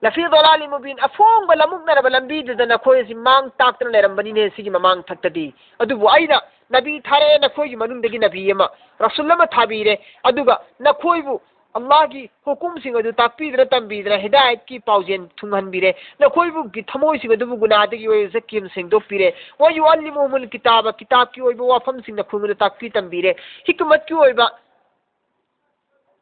"ꯂꯐꯤ ꯗꯂꯥꯂꯤꯟ ꯃꯨꯕꯤꯟ", ꯑꯐꯣꯡꯕ ꯂꯃꯨꯛꯅꯔꯕ ꯂꯝꯕꯤꯗꯨꯗ ꯅꯈꯣꯏ ꯑꯁꯤ ꯃꯥꯡ ꯇꯥꯛꯇꯅ ꯂꯩꯔꯝꯕꯅꯤꯅꯦ ꯁꯤꯒꯤ ꯃꯃꯥꯡ ꯊꯛꯇꯗꯤ꯫ ꯑꯗꯨꯕꯨ ꯑꯩꯅ ꯅꯕꯤ ꯊꯥꯔꯛꯑꯦ, ꯅꯈꯣꯏꯒꯤ ꯃꯅꯨꯡꯗꯒꯤ ꯅꯕꯤ ꯑꯃ, ꯔꯁꯨꯜ ꯑꯃ ꯊꯥꯕꯤꯔꯦ, ꯑꯗꯨꯒ ꯅꯈꯣꯏꯕꯨ ꯑꯜꯂꯥꯍꯒꯤ ꯍꯨꯀꯨꯝꯁꯤꯡ ꯑꯗꯨ ꯇꯥꯛꯄꯤꯗꯨꯅ ꯇꯝꯕꯤꯗꯨꯅ ꯍꯤꯗꯥꯌꯠꯀꯤ ꯄꯥꯎꯖꯦꯜ ꯊꯨꯡꯍꯟꯕꯤꯔꯦ꯫ ꯅꯈꯣꯏꯕꯨ ꯊꯃꯣꯏꯁꯤꯡ ꯑꯗꯨꯕꯨ ꯒꯨꯅꯥꯗꯒꯤ ꯑꯣꯏꯕ ꯖꯛꯀꯤꯝ ꯁꯦꯡꯗꯣꯛꯄꯤꯔꯦ꯫ "ꯋ ꯌꯨꯑꯜꯂꯤꯃꯨꯍꯨꯃꯨꯜ ꯀꯤꯇꯥꯕ", ꯀꯤꯇꯥꯕꯀꯤ ꯑꯣꯏꯕ ꯋꯥꯐꯝꯁꯤꯡ ꯅꯈꯣꯏꯉꯣꯟꯗ ꯇꯥꯛꯄꯤ ꯇꯝꯕꯤꯔꯦ꯫ ꯍꯤꯀꯃꯠꯀꯤ ꯑꯣꯏꯕ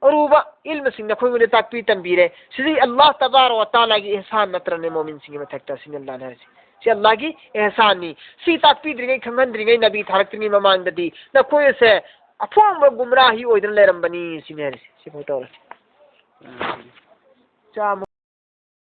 ꯑꯔꯨꯕ ꯏꯜꯃꯁꯤꯡ ꯅꯈꯣꯏꯉꯣꯟꯗ ꯇꯥꯛꯄꯤ ꯇꯝꯕꯤꯔꯦ꯫ ꯁꯤꯗꯤ ꯑꯜꯂꯥꯍ ꯇꯕꯥꯔꯛ ꯋ ꯇꯥꯂꯥꯒꯤ ꯏꯍꯁꯥꯟ ꯅꯠꯇ꯭ꯔꯅꯦ ꯃꯣꯃꯤꯟꯁꯤꯡꯒꯤ ꯃꯊꯛꯇ? ꯁꯤꯅꯤ ꯑꯜꯂꯥꯍꯅ ꯍꯥꯏꯔꯤꯁꯤ꯫ ꯁꯤ ꯑꯜꯂꯥꯍꯒꯤ ꯏꯍꯁꯥꯟꯅꯤ꯫ ꯁꯤ ꯇꯥꯛꯄꯤꯗ꯭ꯔꯤꯉꯩ, ꯈꯪꯍꯟꯗ꯭ꯔꯤꯉꯩ, ꯅꯕꯤ ꯊꯥꯔꯛꯇ꯭ꯔꯤꯉꯩ ꯃꯃꯥꯡꯗꯗꯤ ꯅꯈꯣꯏ ꯑꯁꯦ ꯑꯐꯣꯡꯕ ꯒꯨꯝꯔꯥꯍꯤ ꯑꯣꯏꯗꯨꯅ ꯂꯩꯔꯝꯕꯅꯤ ꯁꯤꯅꯤ ꯍꯥꯏꯔꯤꯁꯤ꯫ ꯁꯤꯐꯥꯎ ꯇꯧꯔꯁꯤ꯫ ꯆꯥꯝꯃ